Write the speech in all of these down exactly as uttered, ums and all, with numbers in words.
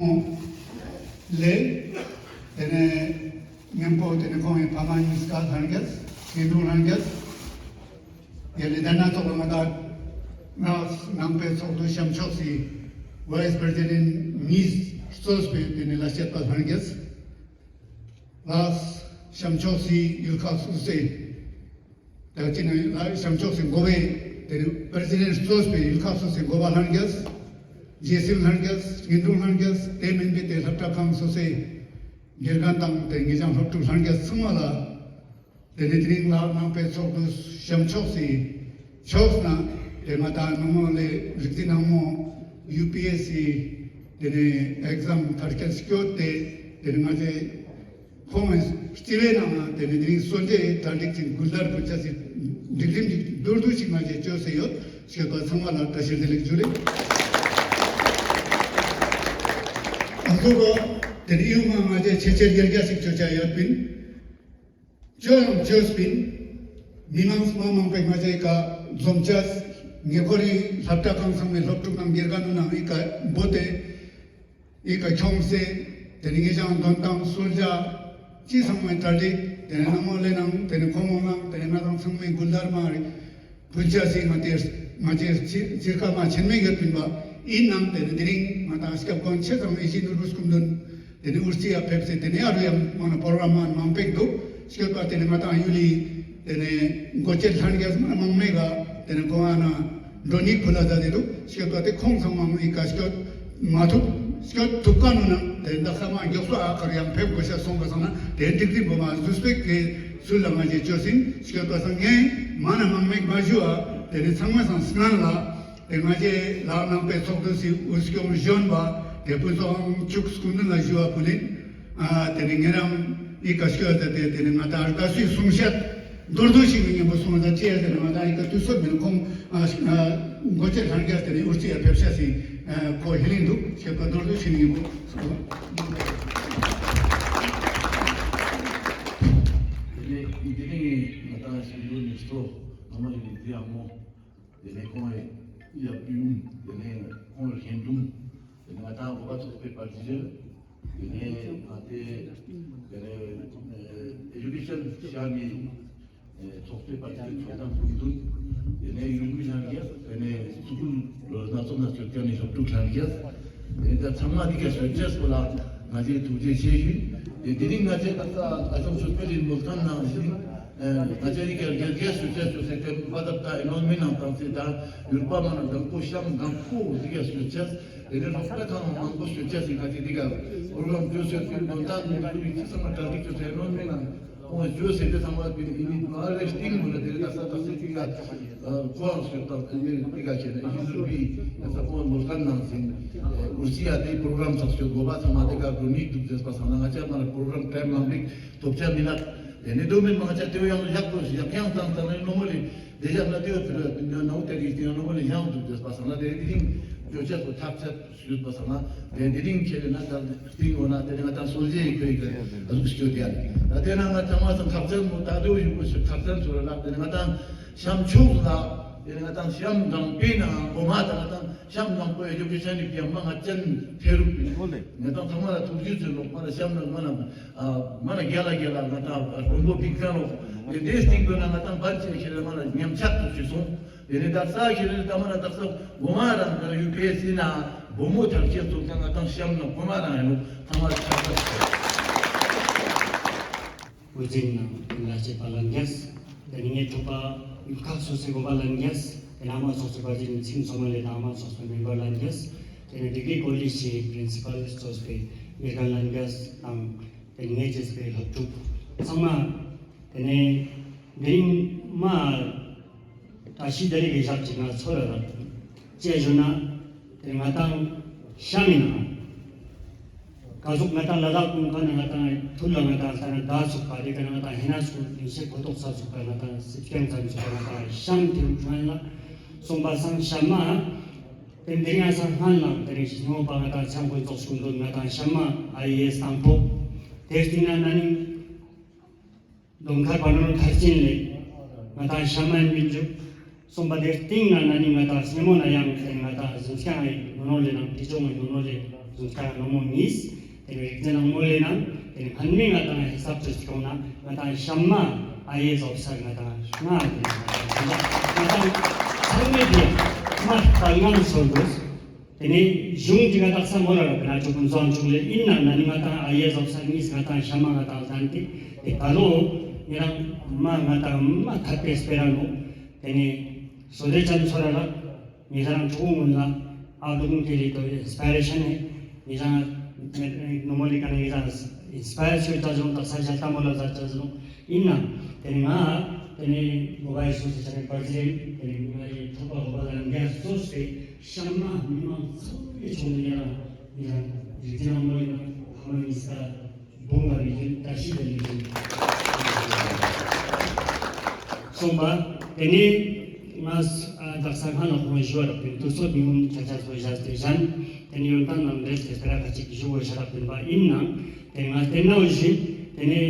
ལེ། དེ་ནས་མཉམ་པོ་དེ་ནས་ཁོང་གི་ཕ་མ་གཉིས་ཀ་ལྷན་རྒྱས། ཡིན་རུང་ལྷན་རྒྱས། ཡ་ལེ་དེ་ན་ཚོགས་ལ་ང་དང་ནང་པའི་ཚོགས་འདུ་གཤམ་ཕྱོགས་སི་ཝའིས་པྲེ་ཛི་ཌེནྚ་གཉིས་གཙོས་པའི་དེ་ནས་ལས་བྱེད་པ་ལྷན་རྒྱས། ལ་གཤམ་ཕྱོགས་སི་ཡུལ་ཁག་སོ་སོའི། ད་ཅི་ནས་ལ་གཤམ་ཕྱོགས་སི་འགོ་བའི་དེ་ནས་པྲེ་ཛི་ཌེནྚ་གཙོས་པའི་ཡུལ་ཁག་སོ་སོའི་འགོ་པ་ལྷན་རྒྱས། ཇེ་སི་ལྷན་རྒྱས། ཡིན་རུང་ལྷན་རྒྱས། དེ་མིན་པའི་དེ་སློབ་གྲྭ་ཁང་སོ་སོའི་དགེ་རྒན་དང་དེ་ངེད་ཅག་སློབ་ཕྲུག་ལྷན་རྒྱས་ཚང་མ་ལ། དེ་ནས་དེ་རིང་ལ་ནང་པའི་ཚོགས་འདུ་གཤམ་ཕྱོགས་སི་ཕྱོགས་ན་དེ་ང་དང་ནང་མོ་ལས་རིག་འཛིན་ནང་མོ་ཡུ་པི་ཨེ་སི་དེ་ནས་ཨེག་ཛམ་མཐར་སྐྱེལ་སྐྱོད་དེ་དེ་ནས་ང་ཚོའི་ཁོང་རྩིས་པའི་ནང་ན་དེ་ནས་དེ་རིང་སོན་ཏེ་གྲ་སྒྲིག་ཅིག་འགུལ་དར་འགུལ་ཆ་སི་སྒྲིག་རིམ་ཅིག་མདོར་བསྡུས་ཤིག་ང་ཚོས་བཅོས་སེ་ཡོད། སྐྱོད་པ་ཚང་མ་ལ་བཀྲ་ཤིས་བདེ་ལེགས་ཞུ་རེ། ཨ་ཟུག་གོ། དེ་ནས་ཡོང་ང་ང་ཚོས་ཆེ་ཆེར་ཡར་རྒྱས་ཤིག་བཅོ་ཆ་ཡོད་པིན། བཅོ་ཡང་བཅོས་པིན། མི་མང་མ་མང་པོས་ང་ཚོའི་ཀ་འཛོམས་ཆ་ངེ་ཁོ་རི་སློབ་གྲྭ་ཁང་ཚང་མའི་སློབ་ཕྲུག་ནང་སྒེར་ག་ནུ་ནང་ཨི་ཀ་བོ་དེ་ཨི་ཀ་ཁྱོངས་སེ་དེ་ནས་ངེད་ཅག་འདོན་ཐང་གསོལ་ཇ་ཅི་ཚང་མའི་གྲ་སྒྲིག་དེ་ནས་ནང་མོ་ལེ་ནང་དེ་ནས་ཁོ་མོ་ནང་དེ་ནས་ང་དང་ཚང་མའི་འགུལ་དར་མ་རེད། ཕུལ་ཆ་སི་ང་ཏེ་ང་ཅེ་ཚིར་ཚིར་ཁ་མ་ཆེན་མེ་གེ་པིན་པ་ཨིན་ནང་དེ་ནི་དེ་རིང་ང་དང་སྐྱབས་མགོན་ཆེ་ཚང་མའི་ཡིད་བཞིན་ནོར་བུ་སྐུ་མདུན་དེ་ནི་ཨུར་ཙི་ཡ་ཕེབས་སེ་དེ་ནི་ཨ་རུ་ཡང་མ་ན་པོ་རོ་གྲམ་མ་མང་པེག་འདུག་སྐྱོད་པ་དེ་ནི་ང་དང་ཡུལ་ལི་དེ་ནི་འགོ་ཁྲིད་ལྷན་རྒྱས་མ་མང་མེ་ག་དེ་ནི་ཁོང་ཨ་ན་འགྲོ་ནི་ཁུ་ལ་ད་དེ་འདུག་སྐྱོད་པ་དེ་ཁོང་ཚང་མ་མི་ཀ་སྐྱོད་མ་ཐུབ་སྐྱོད་ཐུབ་ཀ་ནོ་ན་དེ་ནི་ད་ས་མ་མགྱོགས་སོ་ཨ་ཁར་ཡང་ཕེབས་དགོས་ཤ་སོང་ག་སོང་ན་དེ་འགྲིག་འགྲིག་བོ་མ་ཟུས་པེག་གི་ཚུལ་ལ་ང་ཅེ་བཅོས་ཟིན་སྐྱོད་པ་སང་ངས་མ་ན་མང་མེག་མ་ཞུ་ཨ། དེ་ནི་ཚང་མ་སང་སྔན་ལ་དེ་ང་ཅེ་ལག་ནང་པའི་ཚོགས་འདུ་སི་འུར་སྐྱོང་གཞོན་པ་དེ་ཕུན་ཚོགས་དབང་ཕྱུག་སྐུ་མདུན་ལ་ཞུ་བ་ཕུལ་ལིན། ཨ་དེ་ནི་ངེད་རང་ཨི་ཀ་སྐྱོད་དེ་དེ་ནི་ང་དང་ཨར་ཀ་སུའི་གསུང་བཤད་མདོར་བསྡུས་ཤིག་ནི་ཉན་པོ་སོང་ད་ཅེ་དེ་ནི་ང་དང་ཨི་ཀ་དུས་ཚོད་མིན་ཁོང་ཨ་ཨ་འགོ་ཁྲིད་ལྷན་རྒྱས་དེ་ནི་འུར་ཙི་ཡ་ཕེབས་ཤ་སི་ཨ་ཁོ་ཧི་ལིན་འདུག་སྐྱོད་པ་མདོར་བསྡུས་ཤིག་ནི་ཉན་པོ། དེ་ནས་དེ་རིང་ང་དང་ཞིག་ལུས་ནས་སོ་ནོ་མ་ལི་ནི་དེ་ཡང་མོ། དེ་ནས་ཁོང་ཡ་པི་ཡུམ། དེ་ནས་ཁོང་ལ་ཧེན་དུམ། དེ་ནས་ང་དང་གོ་བ་ཚོགས་པའི་པར་ཏི་ཅན། དེ་ནས་ང་དེ་དེ་ནས་ཨེ་ཇུ་ཀེ་ཤན་ཤ་ནི་ཚོགས་པའི་པར་ཏི་ཚོགས་དང་ཀུན་འདུན། དེ་ནས་ཡུལ་མི་ལྷན་རྒྱས། དེ་ནས་སུ་ཀུལ་སྣ་ཚོགས་ནས་སྐྱོད་ཀྱང་ནི་སློབ་ཕྲུག་ལྷན་རྒྱས། དེ་ནས་ད་ཚང་མ་འདི་ག་སྐྱོད་ཅེས་པོ་ལ་ང་ཚེ་ཐུགས་རྗེ་ཆེ་ཞུ། དེ་དེ་རིང་ང་ཚེ་ད་ལྟ་ཨ་ཅོག་ཆོས་འཕེལ་ལི་མོལ་ཁན་ནང་བཞིན་ང་ཚེ་འདི་ག་རྒྱལ་རྒྱལ་སྐྱོད་ཅེས་སྐྱོད་ཅེས་དེ་བ་ད་ད་ཨེ་ནོན་མེན་ནང་བཏང་སྟེ་ད་ཡུལ་པ་མ་ན་དང་པོ་ཤམ་དང་པོ་འདི་ག་སྐྱོད་ཅེས། དེ་ནས་སློབ་གྲྭ་ཁང་མང་པོ་སྐྱོད་ཅེས་སི་ང་ཚེ་འདི་ག་པོ་རོ་གྲམ་སྐྱོད་ཅེས་སི་དོན་དག་ནི་ཀུ་རི་ཅི་ཚང་མ་གྲ་སྒྲིག་སྐྱོད་ཅེས་ཨེ་ནོན་མེན་ནང་། ཁོང་བཅོས་ཟེར་ཏེ་ཚང་མ་དེ་ནི་ཨི་ནི་མ་རེ་སྟིང་མོ་ལ་དེ་རིང་ད་ས་ད་སེ་ཅིག་ལ་ཁོ་རང་སྐྱོད་དང་དེ་ནི་དེ་ག་ཁྱེད་ནི་ཨི་ཟུར་བི་ད་ས་ཁོང་མོལ་ཁན་ནང་ཟིན་འུར་སི་ཡ་དེ་པོ་རོ་གྲམ་ཚགས་སྐྱོད་དགོས་པ་ཚང་མ་དེ་ག་གོ་མིག་འདུག་ཟེར་པ་སང་ན་ང་ཅག་མ་ལ་པོ་རོ་གྲམ་ཀྲེམ་མང་པིག་ཐོབ་ཆ་མི་ན། དེ་ནི་དོ་མིན་མང་ཆ་དེ་ཡང་ཡག་པོ་ཡག་ཡང་ཙང་ཙང་ནི་ནོ་མོ་ལི་དེ་ཡག་ན་དེ་ཡོད་ཕི་ལ་ནོ་དེ་རིགས་དེ་ཡང་ནོ་མོ་ལི་ཡང་འདུག་ཟེར་པ་སང་ན་དེ་རིང་སྐྱོད་ཆ་སོ་ཐག་ཆད། ཡོད་པ་སང་ན་དེ་དེ་རིང་ཁྱེད་ན་ད་སྟིང་འོ་ན་དེ་ནི་ང་དང་སོལ་ཇེ་ཡི་ཁོའི་གི་ཨ་ཟུག་སྐྱོད་དེ་ཡ་ལེ། ད་དེ་ན་ང་དང་མ་སང་ཁག་ཅན་མོ་ད་དེ་བོ་ཡུག་པོ་ཞིག་ཁག་ཅན་ཚོ་ལ་དེ་ནི་ང་དང་ཤམ་ཕྱོགས་ལ་དེ་ནི་ང་དང་ཤམ་ནང་པའི་ན་གོ་མ་ད་ང་དང་ཤམ་ནང་པོ་ཡ་ཡོག་གི་ཆ་ནི་ཡ་མ་ང་ཅན་ཐེ་རུག་པའི་ང་དང་ཚང་མ་ལ་ཐུགས་རྗེ་ཆེ་ལོག་མ་ལ་ཤམ་ནང་མ་ལ་མ་ལ་རྒྱ་ལ་རྒྱ་ལ་ང་དང་དགོན་པོ་ཕིག་ཚང་ལོག་དེ་དེ་སྟིང་དུ་ན་ང་དང་བར་ཆེ་ཁྱེད་ལ་མ་ལ་ཉམས་ཆག་ཏུ་ཞུ་སོང་། དེ་ནས་ད་ས་ཁྱེད་ནས་ད་མ་ན་ད་ས་གོ་མ་རང་ག་ཡུ་པི་ཨེ་སི་ན་བུ་མོ་ཐམས་ཅད་ཚོགས་ཀྱང་ང་དང་ཤམ་ན་གོ་མ་རང་ཡིན་ནོ་ཚང་མ་ཆགས་པ། འུ་ཚིག་ནང་ལ་བྱེད་པ་ལ་འགྱེས། དེ་ནས་ངའི་ཐུབ་པ་ཡུལ་ཁག་སོ་སོའི་གོ་པ་ལ་འགྱེས། དེ་ནས་ཨ་མ་ཚོགས་སུ་བ་ཅིག་ནི་ཚིམ་ཚོགས་མ་ལས་དང་ཨ་མ་ཚོགས་སུ་མེམ་བར་ལ་འགྱེས། དེ་ནས་དེ་གའི་ཀོ་ལེཇ་གི་པྲིན་སི་པལ་གཙོས་པའི་མི་རྒན་ལ་འགྱེས་དང་། དེ་ནས་ངའི་བྱས་པའི་སློབ་ཕྲུག་ཚང་མ། དེ་ནས་དེ་རིང་མ་བཀྲ་ཤིས་བདེ་ལེགས་ཀྱི་ཞག་ཅིག་ང་ཚོར་ར་རག་ཅེས་ཞུ་ན། དེ་ང་དང་ཤམ་ཡིན་ན། ག་ཟུག་ང་དང་ལ་དྭགས་ཀུན་ཁ་ན་ང་དང་ཐུར་ལ་ང་དང་ས་ན་ཟླ་ཚུགས་པ་དེ་ག་ན་ང་དང་ཧེ་ན་ཚུགས་ཡིན་ཤེས་གོ་ཐོག་ས་ཚུགས་པ་ང་དང་སིབ་ཀྱང་ཚ་ཚུགས་པ་ང་དང་ཤམ་དེ་རུ་ཁྲོན་ལ་སོང་པ་སང་ཤམ་མ། དེ་འདི་ང་སང་སྔན་ལ་དེ་རིང་ཞིག་ངོ་པ་ང་དང་ཚང་ཀུན་ཚོགས་ཤུང་དོན་ང་དང་ཤམ་མ་ཨ་ཡེ་སང་ཕོ། དེ་སྟིང་ན་ན་ནིང་། དོན་མཁར་བ་ནོར་མཐར་ཕྱིན་ལས། ང་དང་ཤམ་མ་ཡིན་པའི་འཇུག་སོང་པ་དེ་སྟིང་ན་ན་ནིང་ང་དང་སེ་མོ་ན་ཡང་ཁྱེད་ང་དང་གཟིམ་ཤང་ཡིན་ནོ་ནོ་ལས་ནང་དེ་ཅོང་ཡིན་ནོ་ནོ་ལས། ཟུང་ཁ་ནོ་མོ་ཉིས། ཏེ་ནེ་རིག་འཛིན་ནང་མོ་ལེ་ནང་། ཏེ་ནེ་ཧན་མི་ང་ཏང་ཧི་སབ་ཅོས་ཁྱོང་ན་ང་ཏང་ཤམ་མ་ཨའི་ཨེས་ཨོ་ཕི་སར་ང་ཏང་ལྔ། ཏེ་ནེ་ང་ཏང་ཚང་མེ་ཏེ་མ་ཏང་ངན་སོང་དུས། ཏེ་ནེ་གཞུང་གི་ང་ཏང་ས་མོ་ལ་ར་ཏེ་ན་ཅོ་ཀུན་བཟང་ཆུང་ལེ་ཨིན་ན་ན་ནི་ང་ཏང་ཨའི་ཨེས་ཨོ་ཕི་སར་ཉིས་ང་ཏང་ཤམ་མ་ང་ཏང་ལྡན་ཏེ་ཏེ་ག་ལོ་ཉེ་རང་མ་ང་ཏང་མ་ཐད་པའི་སྤེ་ར་ནོ། ཏེ་ནེ་སོ་དེ་ཅན་ཚོ་ར་ར། ཉེ་རང་ཕྲུ་གུ་ངུན་ལ་ཨ་བླུག་ཏེ་རེ་ཏོ་ཨིན་སི་པ་རེ་ཤན་ནེ་ཉེ་རང་ནོ་མོ་ལེ་ཀ་ནེ་ཉེ་རང་ཨིན་སི་པ་ཡར་ཆོས་ད་ཟུང་དག་ས་ཞལ་ཏ་མོ་ལ་ཟ་ཆ་ཟུང་ཨིན་ན། ཏེ་ནེ་ང་ཏེ་ནེ་གོ་བ་ཡི་སུ་ཟེར་ཆ་ནེ་པར་ཟེར་ཏེ་ནེ་ང་ཡི་ཐོག་པ་གོ་བ་ལ་འགན་སོ་སོ་སྟེ་ཤམ་མ་མི་མང་ཚང་མའི་ཕྱོགས་ནེ་ཉེ་རང་ཉེ་རང་རིག་འཛིན་ནང་མོ་ལེ་ནང་ཕ་མ་ཉིས་ཀ་བུང་བ་རིག་འཛིན་བཀྲ་ཤིས་བདེ་ལེགས་ཞུ། སོང་པ། ཏེ་ནེ་ང་ཨ་དག་ས་ཁང་ལ་ཁོང་ཞུ་བ་རག་པིན་དུ་སོ་ཉུང་ཆ་ཆ་སོ་བཞག་སྟེ་ཞན། ཏེ་ནེ་ཡོན་ཏན་ནང་འབྲེལ་ཏེ་སྤེ་ར་ཁ་ཅིག་ཞུ་བོ་ཤ་རག་པིན་པ་ཨིན་ནང་། ཏེ་ང་ཏེ་ནའོ་ཞིན་ཏེ་ནེ་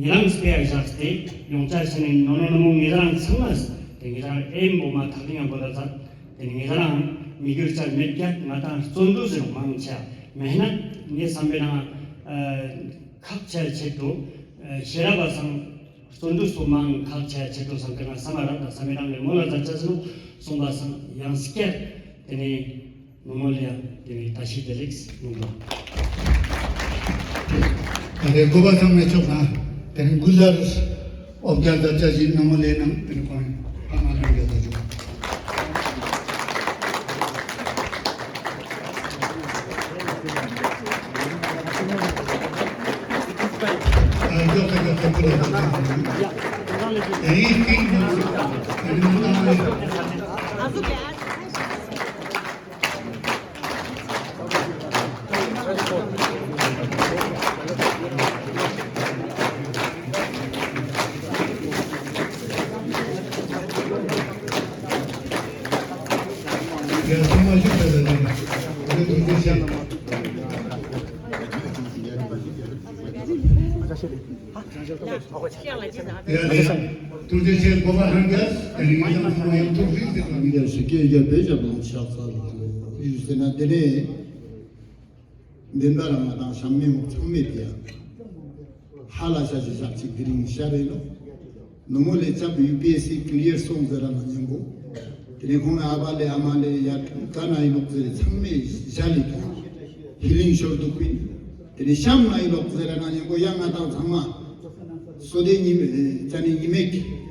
ཉེ་རང་སྤེ་ར་བཞག་སྟེ་ཡོང་ཆ་ཆ་ནེ་ནོ་ནོ་ནོ་མོ་ཉེ་རང་ཚང་མ་ཏེ་ཉེ་རང་ཨེམ་བོ་མ་ཐག་རིང་ང་བོ་ལ་ཛད། ཏེ་ནེ་ཉེ་རང་མི་གུར་ཆ་མེད་ཀྱག་ང་ཏང་བརྩོན་འགྲུས་ཟེར་མང་ཆ་མེ་ནད་ངེ་བསམ་པའི་ནང་ཁག་ཆ་ཆེད་དུ་ཤེས་རབ་པ་སང་། བརྩོན་འགྲུས་སུ་མང་ཁག་ཆ་ཆེད་དུ་སམ་ཏེ་ང་སམ་མ་རག་དང་སམ་མི་རང་ལེ་མོ་ལ་ཛད་ཆ་ཟུང་སོང་པ་སང་ཡང་སྐྱར་ཏེ་ནེ་ནོ་མོ་ལེ་ཡང་ཏེ་ནེ་བཀྲ་ཤིས་བདེ་ལེགས་ནོ་མོ། ཏེ་ནེ་གོ་བ་ཚང་མའི་ཕྱོགས་ནེ་ཏེ་ནེ་གུ་ལར་ཨོ་བརྒྱ་ཛད་ཆ་ཞིག་ནོ་མོ་ལེ་ནང་ཏེ་ནེ་ཁོང་ཕ་མ་ལ་འགན་ཛད་ཆོག་ཡ་ལེ་ཡ། ཐུགས་རྗེ་ཆེ། གོ་བ་ཧང་ག་ཨ་ནི་ང་ཡང་ཐུགས་རིག་ཏེ་གང་གི་ཡ་ཞིག་གི་ཡ་བེ་ཞབས་ལོང་ཆགས་ཚར་ཡུལ་ཟེར་ན་དེ་ནས། འདི་འདྲ་རང་ང་དང་ཤམ་མེ་མོ་ཚང་མེ་དེ་ཡ། ཧ་ལ་ཤ་ཞིག་ཞག་ཅིག་དེ་རིང་ཤར་རེ་ནོ། ནོ་མོ་ལེ་ཅབ་ཡུ་པི་ཨེས་སི་ཀི་ལི་ཡར་སོང་ཟེར་ར་ན་ཉན་གོ། དེ་ནས་ཁོང་ཨ་བ་ལེ་ཨ་མ་ལེ་ཡ་ཀ་ན་ཡི་ལོག་ཟེར་རེ་ཚང་མེ་ཞལ་ལི་ཀ་ཧི་ལིང་ཤོར་འདུག་པིན། དེ་ནས་ཤམ་ན་ཡི་ལོག་ཟེར་ར་ན་ཉན་གོ་ཡ་ང་དང་ཚང་མ། སོ་དེ་ཉི་མེ་ཅ་ནི་ཉི་མེ་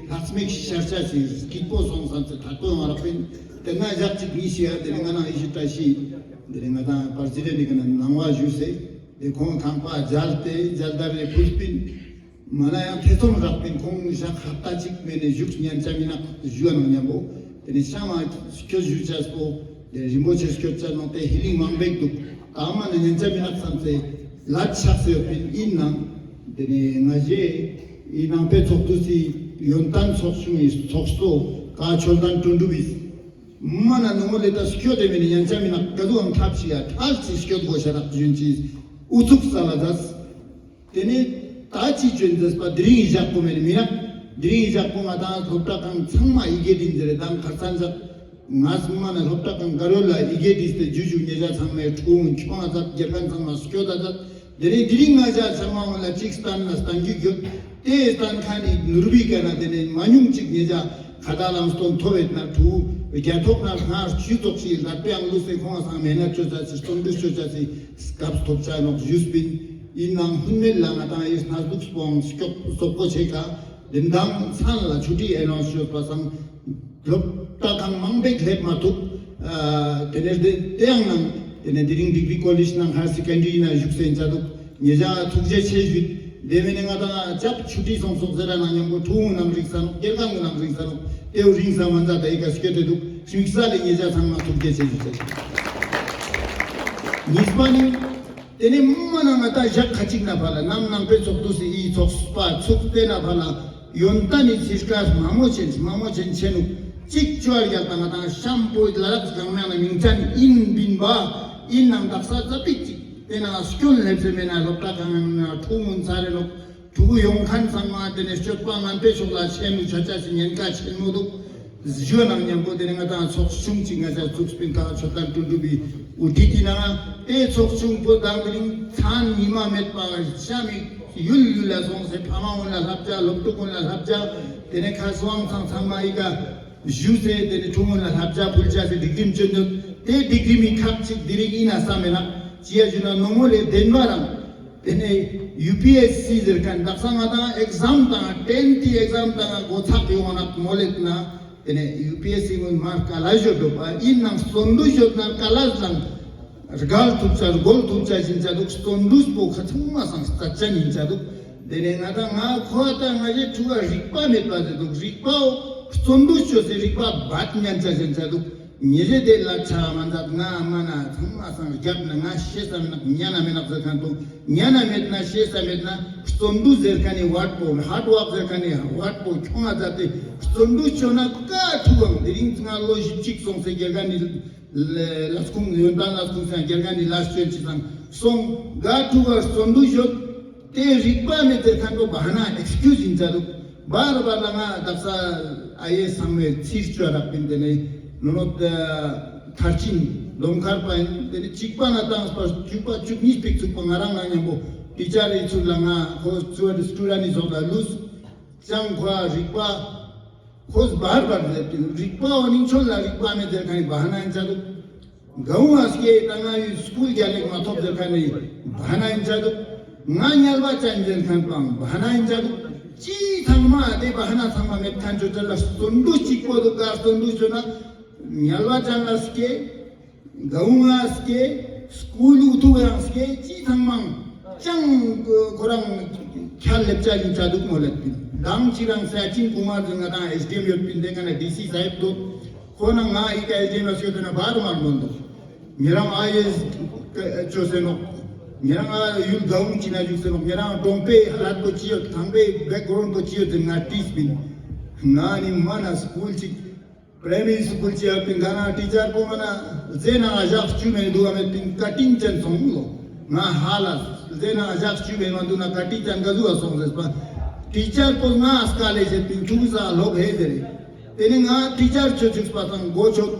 ལྷག་མེ་ཤར་ཆ་ཞིག་སྐྱིད་པོ་སོང་བསམ་ཚེ་ཐག་པོ་ཡོང་བ་རག་པིན། དེ་ན་ཞག་ཅིག་གཉིས་ཤིག་ཡ་དེ་ནས་ང་ན་ཨི་ཤི་བཀྲ་ཤིས། དེ་ནས་ང་དང་པར་ཙི་ཏེ་ནི་ཀ་ན་ནང་བ་ཞུས་སེ། དེ་ཁོང་ཁང་པ་མཇལ་ཏེ་མཇལ་དར་རེ་ཕུལ་པིན། མ་ན་ཡང་ཐེ་ཚོམ་རག་པིན་ཁོང་ཞག་ཧབ་ཏ་ཅིག་མེ་ནས་བཞུགས་ཉན་ཆ་མི་ནག་ཞུ་བ་ནང་མཉམ་པོ། དེ་ནས་ཤམ་མ་སྐྱོད་ཞུ་ཆ་སྤོ། དེ་རིན་པོ་ཆེ་སྐྱོད་ཆ་ནང་དེ་ཧི་ལིང་མང་པེག་འདུག་ཏ་མ་ནས་ཉན་ཆ་མི་ནག་བསམ་སེ་ལ་ཆགས་སེ་ཡོད་པིན་ཨིན་ནང་། དེ་ནས་ང་ཞེ་ཨི་ནང་པའི་ཚོགས་འདུ་སི་ཡོན་ཏན་ཚོགས་ཆུང་ངི་ཚོགས་གཙོ་ཀ་ཆོལ་ཏན་ཀྲོན་གྲུབ་བིས། མ་ན་ནོ་མོ་ལེ་ད་སྐྱོད་དེ་མེ་ནས་ཉན་ཆ་མི་ནག་ག་དུ་ཨང་ཐབས་ཤིག་ཡ་ཐལ་ཅི་སྐྱོད་གོ་ཤ་རག་ཇུན་ཅི་ཨུ་ཚུགས་ས་ལ་ཛས། དེ་ནས་ད་ཅི་ཅོན་ཛས་པ་དེ་རིང་ཞག་པོ་མེ་ནས་མི་ནག་དེ་རིང་ཞག་པོ་ང་དང་སློབ་གྲྭ་ཁང་ཚང་མ་ཡི་གེ་དིན་ཟེར་རེ་དང་ཁར་ཚན་ཛད། ང་སུ་མ་ན་སློབ་གྲྭ་ཁང་ག་རོ་ལ་ཡི་གེ་དིས་ཏེ་ཇུ་ཇུ་ཉེ་ཞ་ཚང་མའི་ཁྲུང་ཁྱོང་ང་ཛད་རྒྱལ་ཁན་ཚང་མ་སྐྱོད་ད་ཛད། དེ་རིང་དེ་རིང་ང་ཞ་ཚང་མ་འོ་ལ་ཅིག་སྟན་ན་སྟན་རྒྱུ་གྱོད། དེ་སྟན་ཁན་ནི་ནུར་བི་ཀ་ན་དེ་ནས་མ་ཉུང་ཅིག་ཉེ་ཞ་ཁ་ད་ལམ་སྟོན་ཐོབ་བེད་ན་ཁྲུ་རྒྱ་ཐོག་ན་སྔར་ཆུ་ཙོགས་ཤིག་ལ་པེ་ཨང་ལུས་སེ་ཁོང་སང་མེ་ན་ཅོ་ཅ་སི་སྟོན་དུ་ཅོ་ཅ་སི་སྐབས་ཐོབ་ཆ་ནོག་ཞུས་པིན། ཨིན་ནང་ཧུན་མེད་ལ་ང་དང་ཨིས་ན་སྡུག་སྤོང་སྐྱོབ་སོག་པོ་ཆེ་ཁ་དེ་མདང་མཚན་ལ་ཆུ་ཊི་ཨེ་ནོན་སི་ཡོད་པ་སང་། སློབ་གྲྭ་ཁང་མང་པོ་སླེབས་མ་ཐུབ། ཨ་དེ་ནས་དེ་དེ་ཡང་ནང་དེ་ནས་དེ་རིང་ཌིག་རི་ཀོ་ལེཇ་ནང་ཧ་ཡར་སེ་ཀན་ཌི་རི་ནང་བཞུགས་སེ་ཡིན་ཆ་འདུག་ཉེ་ཞ་ཐུགས་རྗེ་ཆེ་ཞུས། དེ་མེ་ནས་ང་དང་ཅབ་ཆུ་ཊི་སོང་སོག་ཟེར་ར་ནང་མཉམ་པོ་ཕྲུ་གུ་ནང་རིག་ས་ནོག་རྒྱལ་ཁང་གི་ནང་རིག་ས་ནོག་དེའུ་རིང་ས་མ་ཛད་ད་ཡི་ག་སྐྱོད་དེ་འདུག་ཞུགས་ས་ལས་ཉེ་ཞ་ཚང་མ་ཐུགས་རྗེ་ཆེ་ཞུ་ཆ་ཞུ། གཉིས་པ་ནི། དེ་ནས་མ་ན་ང་དང་ཞག་ཁ་ཅིག་ན་ཕ་ལ་ནམ་ནང་པའི་ཚོགས་འདུ་སི་ཨི་ཚོགས་པ་ཚུགས་ཏེ་ན་ཕ་ལ་ཡོན་ཏན་ནི་ཚིར་ཀ་མ་མོ་ཆེན་མ་མོ་ཆེན་ཆེ་ནུག་ཅིག་ཅོ་བར་རྒྱལ་ཏ་ང་དང་ཤམ་པོ་ལ་རག་གང་མེད་ན་མིང་ཅན་ཨིན་པིན་པ་ཨིན་ནང་དག་ས་ཙ་པིག་ཅིག་དེ་ན་སྐྱོན་ལེབ་སེ་མེད་ན་སློབ་གྲྭ་གང་ན་ཕྲུ་གུ་ཚ་རེ་ནོག་ཕྲུ་གུ་ཡོང་ཁན་ཚང་མ་དེ་ནས་སྤྱོད་པ་ངན་པའི་ཕྱོགས་ལ་ཆེན་མོ་ཆ་ཆ་སི་ཉེན་ཁ་ཆེན་མོ་འདུག་ཞུ་ནང་མཉམ་པོ་དེ་ནེ་ང་དང་ཚོགས་ཆུང་ཅིག་ང་ཅག་བཙུགས་པིན། ད་མཆོད་རྟེན་དྲུང་དྲུང་པའི་དབུ་ཁྲིད་དེ་ནང་དེ་ཚོགས་ཆུང་པོ་དང་དེ་རིང་མཚན་ཉི་མ་མེད་པ་ཤ་མི་ཡུལ་ཡུལ་ལ་སོང་སེ་ཕ་མ་གུན་ལ་བསླབ་བྱ་སློབ་ཕྲུག་གུན་ལ་བསླབ་བྱ་དེ་ནེ་ཁ་སང་ཚང་ཚང་མ་ཨི་ཀ་ཞུས་སེ་དེ་ནེ་ཕྲུ་གུ་གུན་ལ་བསླབ་བྱ་ཕུལ་བྱ་སེ་སྒྲིག་ཁྲིམས་བཅོས་ནོག། དེ་སྒྲིག་ཁྲིམས་མི་ཁག་ཅིག་དེ་རིང་ཨིན་ན་བསམ་མེད་ན་ཅི་ཡ་ཞུ་ན་ནོ་མོ་ལེ་བདེན་པ་རང་དེ་ནེ་ཡུ་པི་ཨེས་སི་ཟེར་ཁན་དག་ས་ང་དང་ཨེག་ཟམ་དང་ཊེན་ཐི་ཨེག་ཟམ་དང་གོ་ཚག་ཡོང་ན་མོ་ལེ་ན་དེ་ནེ་ཡུ་པི་ཨེས་སི་གུན་མར་ཀ་ལ་ཞོ་འགྲོ་པ་ཨིན་ནང་བརྩོན་འགྲུས་ཞོ་ན་ཀ་ལ་ལང་རྒལ་ཐུབ་ཆ་རྒོལ་ཐུབ་ཆ་ཞིན་ཆ་འདུག། བརྩོན་འགྲུས་པོ་ཁ་ཚང་མ་སང་རྩ་ཆེན་ཡིན་ཆ་འདུག། དེ་ནེ་ང་དང་ང་ཁོ་དང་ང་ཞེ་ཕྲུ་གུ་རིག་པ་མེད་པ་ཟེར་འདུག། རིག་པའོ་བརྩོན་འགྲུས་ཅོས་སེ་རིག་པ་བད་ཉན་ཆ་ཞིན་ཆ་འདུག། ཉེ་རེ་དེ་ལ་ཆ་མ་མཛད་ང་མ་ན་ཚང་མ་སང་རྒྱབ་ན་ང་ཤེས་ས་མེད་ན་ཉན་ན་མེད་ན་ཟེར་ཁན་དུ་ཉན་ན་མེད་ན་ཤེས་ས་མེད་ན་བརྩོན་འགྲུས་ཟེར་ཁན་ནི་བད་པོ་ཧར་ཌ་ཝརཀ་ཟེར་ཁན་ནི་བད་པོ་ཁྱོང་ང་མཛད་དེ་བརྩོན་འགྲུས་ཅོ་ན་ཀ་ཐུག་གང་། དེ་རིང་ང་ལོ་བཞི་བཅུ་སོང་སེ་དགེ་རྒན་ནི་ལས་ཁུངས་ཡོན་ཏན་ལས་ཁུངས་སང་དགེ་རྒན་ནི་ལས་བྱོན་ཅི་སང་སོང་ག་ཐུག་ག་བརྩོན་འགྲུས་ཅོས་ཏེ་རིག་པ་མེད་ཟེར་ཁན་པོ་བ་ཧ་ན་ཨེགས་ཀིའུ་ཛི་ཡིན་ཆ་འདུག། བར་བར་ལ་ང་དག་ས་ཨའི་ཨེས་ཚང་མའི་ཚིར་ཅོ་རག་པིན། དེ་ནེ་ནོ་ནོ་མཐར་ཕྱིན་ལོ་མཁར་པ་ཡིན། དེ་ནེ་གཅིག་པ་ན་དང་པ་བཅུ་པ་བཅུ་གཉིས་པིག་ཚུགས་པ་ང་རང་ང་མཉམ་པོ་ཊི་ཅར་ཡི་ཚུལ་ལ་ང་ཁོ་སི་ཊུ་ཌེན་ཊི་ནི་ཟོག་ལ་ལུས་ཅང་ཁོ་རིག་པ་ཁོས་བར་བར་ཟེར་ཏེ་རིག་པ་འོ་ནིང་ཆོལ་ལ་རིག་པ་མེད་ཟེར་ཁན་ནི་བ་ཧ་ན་ཡིན་ཆ་འདུག། ག་འུ་ང་སྐྱེ་ད་ང་ཡུལ་སྐུལ་རྒྱ་ལེགས་མ་ཐོབ་ཟེར་ཁན་ནི་བ་ཧ་ན་ཡིན་ཆ་འདུག། ང་ཉལ་བ་ཅན་ཟེར་ཁན་པའང་བ་ཧ་ན་ཡིན་ཆ་འདུག། ཅི་ཚང་མ་དེ་བ་ཧ་ན་ཚང་མ་མེད་ཁན་ཆོ་ཅན་ལ་བརྩོན་འགྲུས་གཅིག་པོ་འདུག་ག། བརྩོན་འགྲུས་ཅོ་ན་ཉལ་བ་ཅན་ལ་སྐྱེ། ག་འུ་ང་སྐྱེ། སྐུལ་ལུགས་ཐུག་ཡང་སྐྱེ། ཅི་ཚང་མང་ཅང་ཁོ་རང་ཁྱལ་ལེབ་ཆ་ཡིན་ཆ་འདུག་མོ་ལེབ་པིན། དང་ཅི་རང་ས་ཅིན་ཀུ་མར་ཟེར་ང་དང་ཨེས་ཌི་ཨེམ་ཡོད་པིན། དེ་ཀ་ན་ཌི་སི་ས་ཧེབ་འདུག། ཁོ་ན་ང་ཨི་ཀ་ཨེས་ཌི་ཨེམ་ཡོད་ཟེར་ན་བར་མར་མོ་འདུག། ཉེ་རང་ཨའི་ཨེས་ཅོས་སེ་ནོག། ཉེ་རང་ཨ་ཡུལ་ག་འུ་ཅི་ན་བཞུགས་སེ་ནོག། ཉེ་རང་གྲོང་པའི་ཧ་ལད་པོ་ཅི་ཡོད། ཐང་པའི་བེག་གྲོན་པོ་ཅི་ཡོད་ཟེར་ང་དྲིས་པིན། ང་ནི་མ་ན་སྐུལ་ཅིག་པྲའི་མ་རི་སྐུལ་ཅིག་ཡོད་པིན། ག་ན་ཊི་ཅར་པོ་མ་ན་ཟེ་ན་ང་ཞག་བཅུ་མེད་འདུག་ག་མེད་པིན། ཀ་ཊིང་ཅན་སོང་ལོ། ང་ཧ་ལ་ཟེ་ན་ང་ཞག་བཅུ་མེད་མ་འདུག་ན་ཀ་ཊིང་ཅན་ག་ཟུག་ག་སོང་ཟེར་པ། ཊི་ཅར་པོ་ང་སྐལ་ལེ་ཟེར་པིན། ཐུག་ས་ལོབ་ཧེ་ཟེར། དེ་ནེ་ང་ཊི་ཅར་ཅོ་ཅུག་པ་དང་གོ་ཆོད།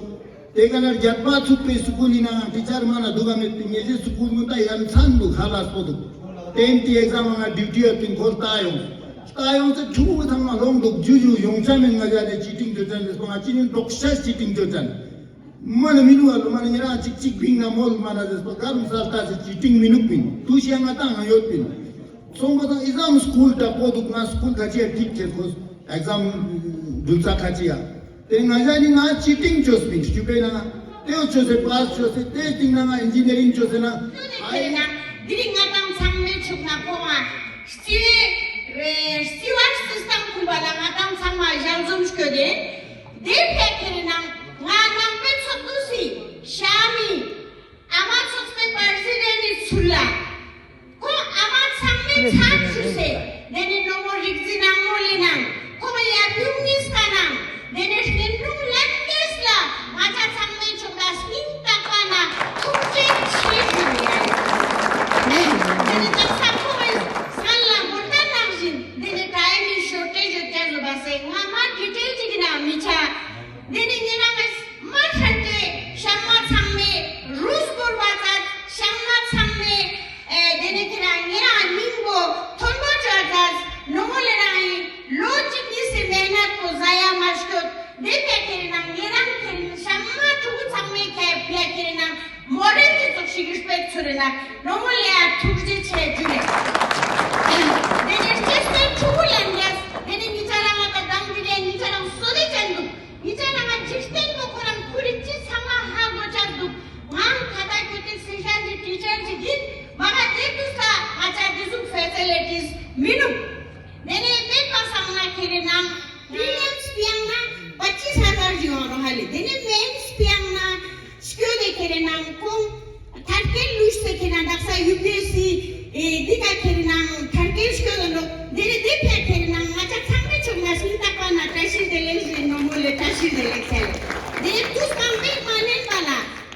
དེ་ཀ་ན་རྒྱབ་པ་ཚུགས་པའི་སྐུལ་ཡིན་ནའང་ཊི་ཅར་མ་ན་འདུག་ག་མེད་པིན། ཉེ་ཟེ་སྐུལ་མུ་ད་ཡ་མཚན་འདུག། ཧ་ལ་སྤོ་འདུག། ཊེན་ཐི་ཨེག་ཟམ་ང་ཌིའུ་ཊི་ཡོད་པིན། ཁོ་ལྟ་ཡོང་། ལྟ་ཡོང་ཚེ་ཕྲུ་གུ་ཚང་མ་ལོང་འདུག། ཇུ་ཇུ་ཡོང་ཆ་མེད། ང་ཞ་དེ་ཅི་ཊིང་ཅོ་ཅན་ཟེར་སོང་། ང་ཅི་ནི་འདོག་ཤ་ཅི་ཊིང་ཅོ་ཅན། མ་ན་མི་ནུ་བ་ལོ་མ་ན་ཉེ་རང་ཅིག་ཅིག་བིང་ན་མོལ་མ་ན་ཟེར་སོང་། ག་རུ་ས་ལྟ་ཟེར་ཅི་ཊིང་མི་ནུག་པིན། ཏུ་ཤ་ང་ཏང་ང་ཡོད་པིན། སོང་པ་དང་ཨི་ཟམ་སྐུལ་ད་པོ་འདུག། ང་སྐུལ་ཁ་ཅི་ཡ་ཐིག་ཁྱེར་ཁོ་ཨེག་ཟམ་འདུལ་ས་ཁ་ཅི་ཡ། དེ་ང་ཞ་ནི་ང་ཅི་ཊིང་ཅོས་པིན། ཅུ་པེ་ན་ང་ཏེའོ་ཅོས་སེ་པཱས་ཅོས་སེ་དེ་སྟིང་ན་ང་ཨིན་ཇི་ནི་རིང་ཅོས་སེ་ན། དེ་ནེ་དེ་རིང་ང་ཏང་ཚང་མའི་ཕྱོགས་ན་ཁོང་ང་སྤྱི་བའི་སྤྱི་བར་སི་སི་ཊམ་ཁུལ་བ་ལ་ང་ཏང་ཚང་མ་ཞལ་འཛོམས་སྐྱོད་དེ། དེ་ཕེ་ཁེ་རེ་ནང་ང་ནང་པའི་ཚོགས་འདུ་སི་ཤ་མི། ཨ་མ་ཚོགས་པའི་པར་སི་ཌེན་ཊི་ཚུལ་ལ། ཁོང་ཨ་མ་ཚང་མའི་ཚབ་ཞུས་སེ། དེ་ནེ་ནོ་མོ་རིག་འཛིན་ནང་མོ་ལེ་ནང་། ཁོང་ཡབ་ཡུམ་གཉིས་ཀ་ནང་། དེ་ནེ་གཞན་དྲུང་ལྷན་རྒྱས་ལ་ང་ཅག་ཚང་མའི་ཕྱོགས་ལ་སྙིང་ཐག་པ་ནེ་ཐུགས་རྗེ་ཆེ་ཞུ་ཡིན། དེ་ནེ་དག་ས་ཁོང་ངི་སྔན་ལ་མོལ་ཏེ་ནང་བཞིན་དེ་ནེ་ཊའིམ་མི་ཤོར་ཊེཇ་ཡོད་ཀྱག་ཟེར་བ་སེ་ང་མ་ཌི་ཊེལ་ཅིག་ན་མི་ཆ། དེ་ནེ་ཉེ་རང་ངི་མ་ཧྲན་ཏེ་ཤམ་མ་ཚང་མའི་རུས་བོར་བ་ཙ་ཤམ་མ་ཚང་མའི་ཨེ་དེ་ནེ་ཁྱེད་རང་ཉེ་རང་སྙིང་པོ་མཐོན་པོ་ཅོ་ཙ་ནོ་མོ་ལེ་རང་ངི་ལོ་གཅིག་གཉིས་སི་མེ་ནད་པོ་ཟ་ཡ་མ་སྐྱོད། དེ་ཕེ་ཁྱེད་རང་ཉེ་རང་ཁྱེད་ཤམ་མ་ཕྲུ་གུ་ཚང་མའི་ཁྱེད་ཕེ་ཁྱེད་རང་མོ་རེ་ཏེ་ཙོགས་ཤིག་རིས་པེཀྚ་ཚུ་རེ་ན་ནོ་མོ་ལེ་ཡ་ཐུགས་རྗེ་ཆེ་ཞུ་རེ། དེ་ནེ་ཅེས་ཏེ་ཕྲུ་གུ་ལེན་ཡས་དེ་ནེ་ཉེ་ཆ་རང་ང་ད་དང་དེ་ནེ་ཉེ་ཆ་རང་སོ་ལེ་ཅན་འདུག། ཉེ་ཆ་རང་ང་འཇིག་རྟེན་པོ་ཁོ་རང་ཁུ་རི་ཅི་ཚང་མ་ཧ་གོ་ཆ་འདུག། ང་ཁ་ཏ་ཁྱོད་ཏེ་སི་ཤན་གྱི་ཊི་ཆར་ཅིག་ཡིན་མ་ག་དེ་དུས་ལ་ང་ཅག་དེ་ཟུག་ཕེ་སི་ལི་ཊིས་མི་ནུག། དེ་ནེ་མེད་པ་སང་ན་ཁྱེད་རེ་ནང་ཝི་ལི་ཡམ་སི་པི་ཡང་ན་པ་ཅིས་ཧ་ཟར་ཞིག་ཡོང་རོགས་ཧ་ལེ། དེ་ནེ་མེན་སི་པི་ཡང་ན་སྐྱོད་དེ་ཁྱེད་རེ་ནང་ཁོང་ཐར་ཀེལ་ལུས་སེ་ཁྱེད་ན་དག་ས་ཡུ་པི་ཨེས་སི་ཨེ་འདི་ཀ་ཁྱེད་རེ་ནང་ཐར་ཀེལ་སྐྱོད་དོ་ནོག། དེ་ནེ་དེ་ཕེ་ཁྱེད་རེ་ནང་ང་ཅག་ཚང་མའི་ཕྱོགས་ནེ་སྙིང་ཐག་པ་ནེ་བཀྲ་ཤིས་བདེ་ལེགས་ཞུ་ཡིན། ནོ་མོ་ལེ་བཀྲ་ཤིས་བདེ་ལེགས་ཟེར། དེ་ནེ་དུས་གང་པེ་མ་ལེན་པ་ལ་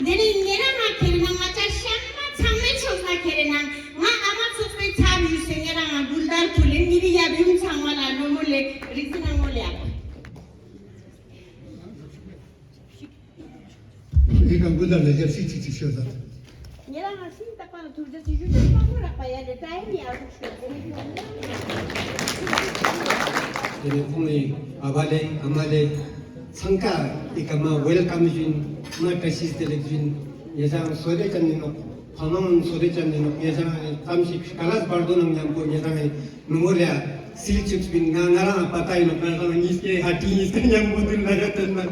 དེ་ནེ་ཉེ་རང་ང་ཁྱེད་རེ་ནང་ང་ཅག་ཤམ་མ་ཚང་མའི་ཕྱོགས་ནེ་ཁྱེད་རེ་ནང་ང་ཨ་མ་ཚོགས་པའི་ཚབ་ཞུས་སེ་ཉེ་རང་ང་འབུལ་དར་ཕུལ་ལེ། ཉེ་རི་ཡབ་ཡུམ་ཚང་མ་ལ་ནོ་མོ་ལེ་རིག་འཛིན་ནང་མོ་ལེ་ཡ། ཀྱང་ཀུན་ལ་ཞབས་ཕྱི་ཅིག་ཅིག་ཤོད་ད། ཉེ་རང་ང་སྙིང་ཐག་པ་ནས་ཐུགས་རྗེ་ཆེ་ཞུ་ཅེས་མང་པོ་རག་པ་ཡ་ལེ་ད་ཧེ་ནི་ཨ་ཟུག་ཤོད་ཟེར་ནི་ཁོང་། དེ་ནས་ཁོང་ངི་ཨ་བ་ལེ་ཨ་མ་ལེ་ཚང་ཀ་འི་ཀ་མ་ཝེལ་ཀམ་ཞུ་ཨིན། མ་བཀྲ་ཤིས་བདེ་ལེགས་ཞུ་ཨིན། ཉེ་རང་སོ་རེ་ཅན་ནི་ནོག་ཕ་མ་ངོ་སོ་རེ་ཅན་ནི་ནོག། ཉེ་རང་ཙམ་ཞིག་ཀ་ལས་བར་དོ་ནང་མཉམ་པོ་ཉེ་རང་ངི་ནུ་མོ་ལེ་ཡ་སིལ་ཅུག་པིན། ང་ང་རང་ཨ་པ་ཏ་ཨིན་ནོག། ང་རང་གཉིས་ཀའི་ཧ་ཏི་གཉིས་ཀ་མཉམ་པོ་དུན་ལ་ཡ་ཏན་ན་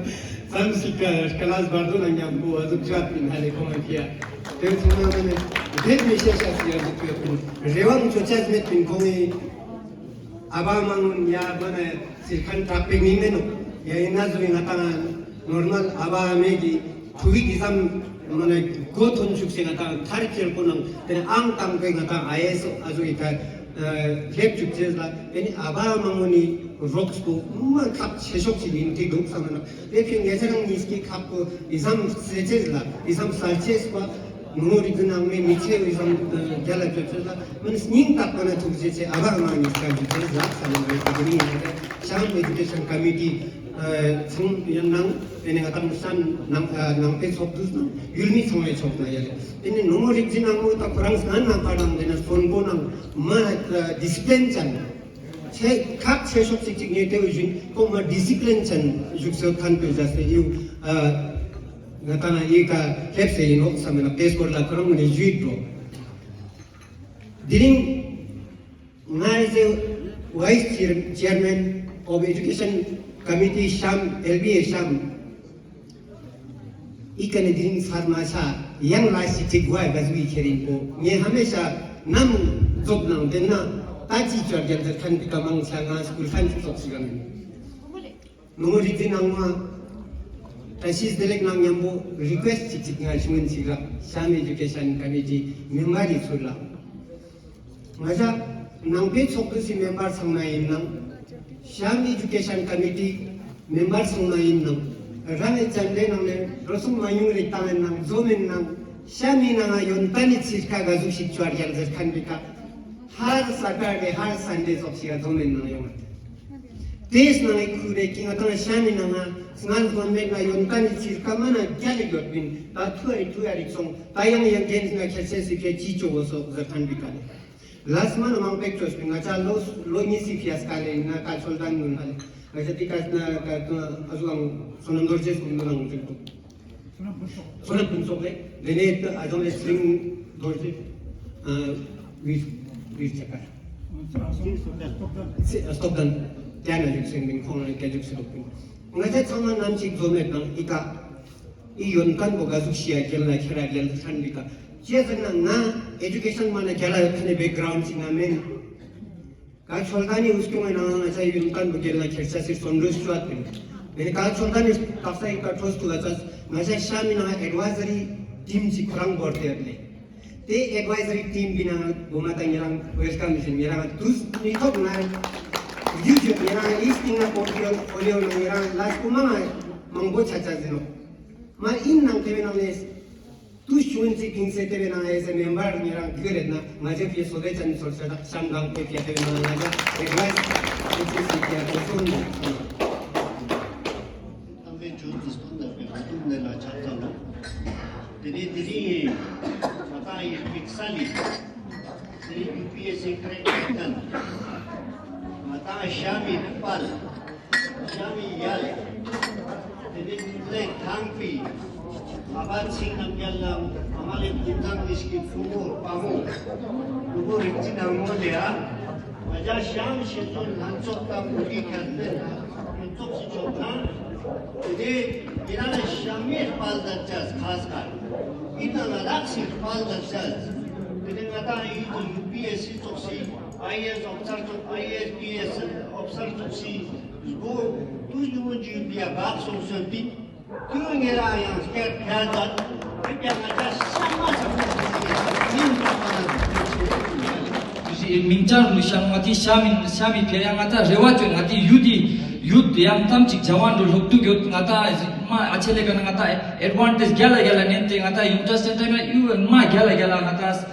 ཙམ་ཞིག་ཀ་ལས་བར་དོ་ནང་མཉམ་པོ་ཨ་ཟུག་ཅོ་ཨ་པིན། ཧ་ལེ་ཁོང་ངི་ཕི་ཡ་དེ་ཚང་མ་ནི་དེ་མི་ཤེས་ཤེས་ཡ་ཟུག་ཡོད་པིན། རེ་བ་ངོ་ཅོ་ཅེས་མེད་པིན། ཁོང་ངི་ཨ་བ་མ་ངུན་ཡ་མ་ན་ཚིར་ཁན་དྲག་པའི་མི་མེན་ནོག། ཡ་ཨིན་ན་ཟུག་ང་ཏང་ནོར་མལ་ཨ་བ་ཨ་མའི་གི་ཐུགས་ཀྱི་ཙམ་མ་ན་གོ་ཐོན་ཅུག་སེ་ང་ཏང་ཐར་ཁྱེར་ཁོ་ནང་དེ་ནས་ཨང་དང་པོའི་ང་ཏང་ཨའི་ཨེས་ཨ་ཟུག་ཡི་ཐད་ལེབ་ཅུག་ཅེས་ལ་དེ་ནས་ཨ་བ་ཨ་མ་ངུན་ནི་རོགས་པོ་མ་ཁག་ཆེ་ཤོས་ཅིག་ཨིན་ཏེ་འདུག་བསམ་ན་དེ་ཕི་ངེ་ཚེ་རང་གཉིས་ཀྱི་ཁག་པོ་ཨི་ཙམ་སེ་ཅེས་ལ་ཨི་ཙམ་སལ་ཅེས་པ། ནོ་རིག་ནང་མེ་མི་ཚེ་བའི་བསམ་རྒྱ་ལ་ཅོ་ཅོ་ལ་མིན་སྙིང་ཐག་པ་ནས་ཐུགས་རྗེ་ཆེ། ཨ་བ་ཨ་མ་གཉིས་ཀ་ཐུགས་རྗེ་ཆེ་ལ་བསམ་རེ་དེ་རིང་ཡང་ཤམ་ཨེ་ཇུ་ཀེ་ཤན་ཀ་མི་ཊི་ཚང་ཡང་ནང་དེ་ནས་ང་ཏང་ཤམ་ནང་ནང་པའི་ཚོགས་འདུ་ནང་ཡུལ་མི་ཚང་མའི་ཚོགས་ན་ཡ་རེ། དེ་ནས་ནོ་རིག་འཛིན་ནང་མོ་ད་ཁོ་རང་སྔན་ནང་པ་ནང་དེ་ནས་སོན་པོ་ནང་མ་ཌི་སི་པི་ལིན་ཅན་ཆེ་ཁག་ཆེ་ཤོས་ཅིག་ཅིག་ངས་དེ་བཞིན་ཁོང་མ་ཌི་སི་པི་ལིན་ཅན་བཞུགས་སོ་ཁན་པོ་ཟ་སེ་ཡུ་ཨ་ང་ཏང་ཡི་ཀ་ལེབ་སེ་ཡིན་ནོག་བསམ་ན་དེ་སྐོར་ལ་ཁོ་རང་ངོས་ནས་ཞུས་འགྲོ། དེ་རིང་ང་ཨེ་ཛ་ཝའིས་ཅེར་ཅེར་མེན་ཨོཕ་ཨེ་ཇུ་ཀེ་ཤན་ཀ་མི་ཊི་ཤམ་ཨེལ་བི་ཨེ་ཤམ་ཨི་ཀ་ནས་དེ་རིང་ཚར་མ་ཆ་ཡང་ལ་ཞིག་ཅིག་གོ་ཨ་ག་ཟུག་ཡི་ཁྱེར་ཡིན་པོ་ངས་ཧ་མེ་ཤ་ནམ་རྫོགས་ནང་དེ་ན་ད་ཅི་ཅོ་རྒྱལ་དེ་ཁན་པི་ཀ་མང་ཆ་ང་སྐུལ་ཁན་ཅིག་ཙོགས་ཤིག་ག་མེན། ནོ་རིག་འཛིན་ནང་མ་བཀྲ་ཤིས་བདེ་ལེགས་ནང་མཉམ་པོ་རི་ཀུ་ཨེ་སི་ཅིག་ཅིག་ང་ཞུ་ཡིན་ཅིག་ར་ཤམ་ཨེ་ཇུ་ཀེ་ཤན་ཀ་མི་ཊི་མེམ་བར་རི་ཚུར་ལ། ང་ཞ་ནང་པའི་ཚོགས་འདུ་སི་མེམ་བར་ཚང་མ་ཡིན་ནང་ཤམ་ཨེ་ཇུ་ཀེ་ཤན་ཀ་མི་ཊི་མེམ་བར་ཚང་མ་ཡིན་ནང་རང་ངི་ཅན་ལེ་ནང་ནས་འགྲོ་སོང་མ་ཉུང་རིག་བཏང་ཡིན་ནང་འཛོམས་ཡིན་ནང་ཤམ་མི་ནང་ང་ཡོན་ཏན་ནི་ཚིར་ཁ་ག་ཟུག་ཞིག་ཅོ་རྒྱལ་ཟེར་ཁན་པི་ཀ་ཧར་སེ་ཊར་ཌེ་ཧར་སན་ཌེ་ཙོགས་ཤིག་ག་འཛོམས་ཡིན་ནང་ཡོང་བ། དེས་ནང་ངི་ཁུ་རེ་ཀི་ང་ཏང་ཤ་མི་ནང་ང་སྔར་གོན་མེད་ན་ཡོན་ཏན་ནི་ཚིར་ཀ་མ་ན་རྒྱལ་ལ་ཡོད་པིན། ད་ཐུ་ཨ་རི་ཐུ་ཨ་རི་སོང་ད་ཡང་ཡང་རྒན་ང་ཁྱེར་སེ་སི་ཕེ་ཅི་ཅོ་བོ་སོག་ཟེར་ཁན་པི་ཀ་ལེ། ལས་མ་ན་མང་པེག་ཅོས་པིན། ང་ཅ་ལོ་ལོ་ཉིས་སི་ཕི་ཡ་སྐ་ལེ་ང་ཀ་ཆོལ་དན་ངུན་ཧ་ལེ། ང་ཅ་ཏི་ཀ་ན་ཀ་ཨ་ཟུ་ཨང་སོ་ནམ་རྡོ་རྗེ་སྐུ་ལུ་ནང་ངུན་ཅིག་ཏུ། ཚོ་ལ་ཕུན་ཚོགས་ལེ། དེ་ནས་ཨ་ཙོང་ལེ་སིང་རྡོ་རྗེ། ཨ་བིར་བིར་ཆ་ཀ། སྟོབས་ལྡན། ཏེ་ན་བཞུགས་སེ་མིན་ཁོང་ལ་སྐད་བཞུགས་སེ་འདུག་པིན། ང་ཚོ་ཚང་མ་ནམ་ཞིག་འཛོམས་མེད་དང་ཨི་ཀ་ཨི་ཡོན་ཏན་པོ་ག་ཟུག་ཤི་ཡ་རྒྱལ་ལ་ཁྱེར་ར་རྒྱལ་ཁན་བི་ཀ་ཅི་ཟེར་ན་ང་ཨེ་ཇུ་ཀེ་ཤན་མ་ན་རྒྱལ་ལ་ཡོད་ཁན་ནི་བེག་གྲའུན་ཌ་ཞིག་ང་མེན། ཀ་ཆོལ་དན་ནི་འུ་སྐྱོང་ངི་ནང་ང་ང་ཅ་ཡོན་ཏན་པོ་རྒྱལ་ལ་ཁྱེར་ཆ་སི་སོན་འགྲོས་ཅོ་ཨ་ཏེ། ཏེ་ནེ་ཀ་ཆོལ་དན་ནི་དག་ས་ཡི་ཀ་ཁྲོས་ཏུ་ལ་ཅ་ང་ཅ་ཤ་མི་ནང་ང་ཨེཌ་ཝའི་ཛ་རི་ཊིམ་ཅིག་ཁོ་རང་བོར་ཏེ་ཡོད་ལེ། ཏེ་ཨེཌ་ཝའི་ཛ་རི་ཊིམ་བི་ནང་ང་བོ་མ་ཏ་ཉེ་རང་ཝེལ་ཀམ་ཞིག་ཉེ་རང་དུས་ནི་ཐོབ་ན་ཡུ་ཅུབ་ཉེ་རང་ཨིས་ཏིང་ན་པོར་ཊི་ཨོ་ཌི་ཡོ་ནང་ཉེ་རང་ལ་སྐུ་མ་མང་པོ་ཆ་ཆ་ཟེར་ནོག། མ་ཨིན་ནང་ཏེ་བའི་ནང་ནེ། ཏུ་ཤུན་ཙི་ཕིང་སེ་ཏེ་བའི་ནང་ཨེ་ཟེ་མེམ་བར་ཉེ་རང་གུ་རེད་ན་ང་ཅ་ཕི་སོ་ཏེ་ཅན་སོར་ས་དག་ཤམ་གང་ཏེ་ཕི་ཏེ་བའི་ནང་ང་ཅ་ཨེཌ་ཝའིས་ཏེ་ཅི་སི་ཀྱ་ཏེ་སོན་ནི། ཏམ་པའི་ཇུ་ཏུ་སྟོན་ད་པའི་ཧ་ཏུ་ནེ་ལ་ཆགས་ཚང་ལ། ཏེ་ནེ་ཏེ་ནེ་ང་ཏང་ཡི་ཕིག་ས་ལི། ཏེ་ནེ་ཡུ་པི་ཨེ་སི་ཀྲེག་ཏན་ང་ཏང་ཤ་མི་ནེ་པཱལ། ཤ་མི་ཡལ། ཏེ་ནེ་ནུབ་ལེ་ཐང་པི། ཨ་བ་ཚིག་རྣམ་རྒྱལ་ལ་ཨ་མ་ལེ་ཀུན་ཐང་ནི་སྐྱིད་ཕུ་མོ་པ་མོ། ཕུ་མོ་རིག་ཅི་ནང་མོ་ལེ་ཨ། ང་ཅ་ཤམ་ཤེས་ཚོད་ལྷན་ཚོགས་དང་མུ་ཏི་ཁ་ཏེ་ལྷན་ཚོགས་སི་ཆོག་ཁང་། ཏེ་ནེ་ཡི་རང་ལ་ཤ་མི་དཔལ་དར་ཅས་ཁ་སྐར། ཡི་ན་ང་རག་སི་དཔལ་དར་ཅས། ཏེ་ནེ་ང་ཏང་ཡི་ཏུ་ཡུ་པི་ཨེ་སི་ཚོགས་སི། ཨའི་ཨེ་ཨེས་ཨོ་ཕི་སར་ཚོགས་ཨའི་ཨེ་ཨེས་པི་ཨེ་ཨེས་ཨོ་ཕི་སར་ཚོགས་སི་སྒོ་ཏུ་ཉུ་ཇུ་པི་ཡ་བག་སོང་སོན་པི། ཏུ་ཉེ་རང་ཡང་སྐད་ཕྱར་ད་ཏེ་ཀྱང་ང་ཅ་ཤ་མ་ཤ་མ་ཤ་མ་ཡིན་པ་མ་ན་ཏུ་ཞི་མིང་ཅར་ལུ་ཤ་མ་ཏི་ཤ་མི་ཤ་མི་ཕེ་ཡ་ང་ཏ་རེ་བ་ཅོ་ན་ཏི་ཡུ་ཏི་ཡུ་ཏི་ཡང་ཏམ་ཅིག་ཇ་ཝན་རུ་ལུག་ཏུ་གྱོད་ང་ཏ་མ་ཨ་ཆེ་ལེ་ཀ་ན་ང་ཏ་ཨེཌ་ཝན་ཊེཇ་རྒྱལ་ལ་རྒྱལ་ལ་ནེན་ཏེ་ང་ཏ་ཡུང་ཏ་སྟན་ཏེ་ན་ཡུ་མ་རྒྱལ་ལ་རྒྱལ་ལ་ང་ཏ།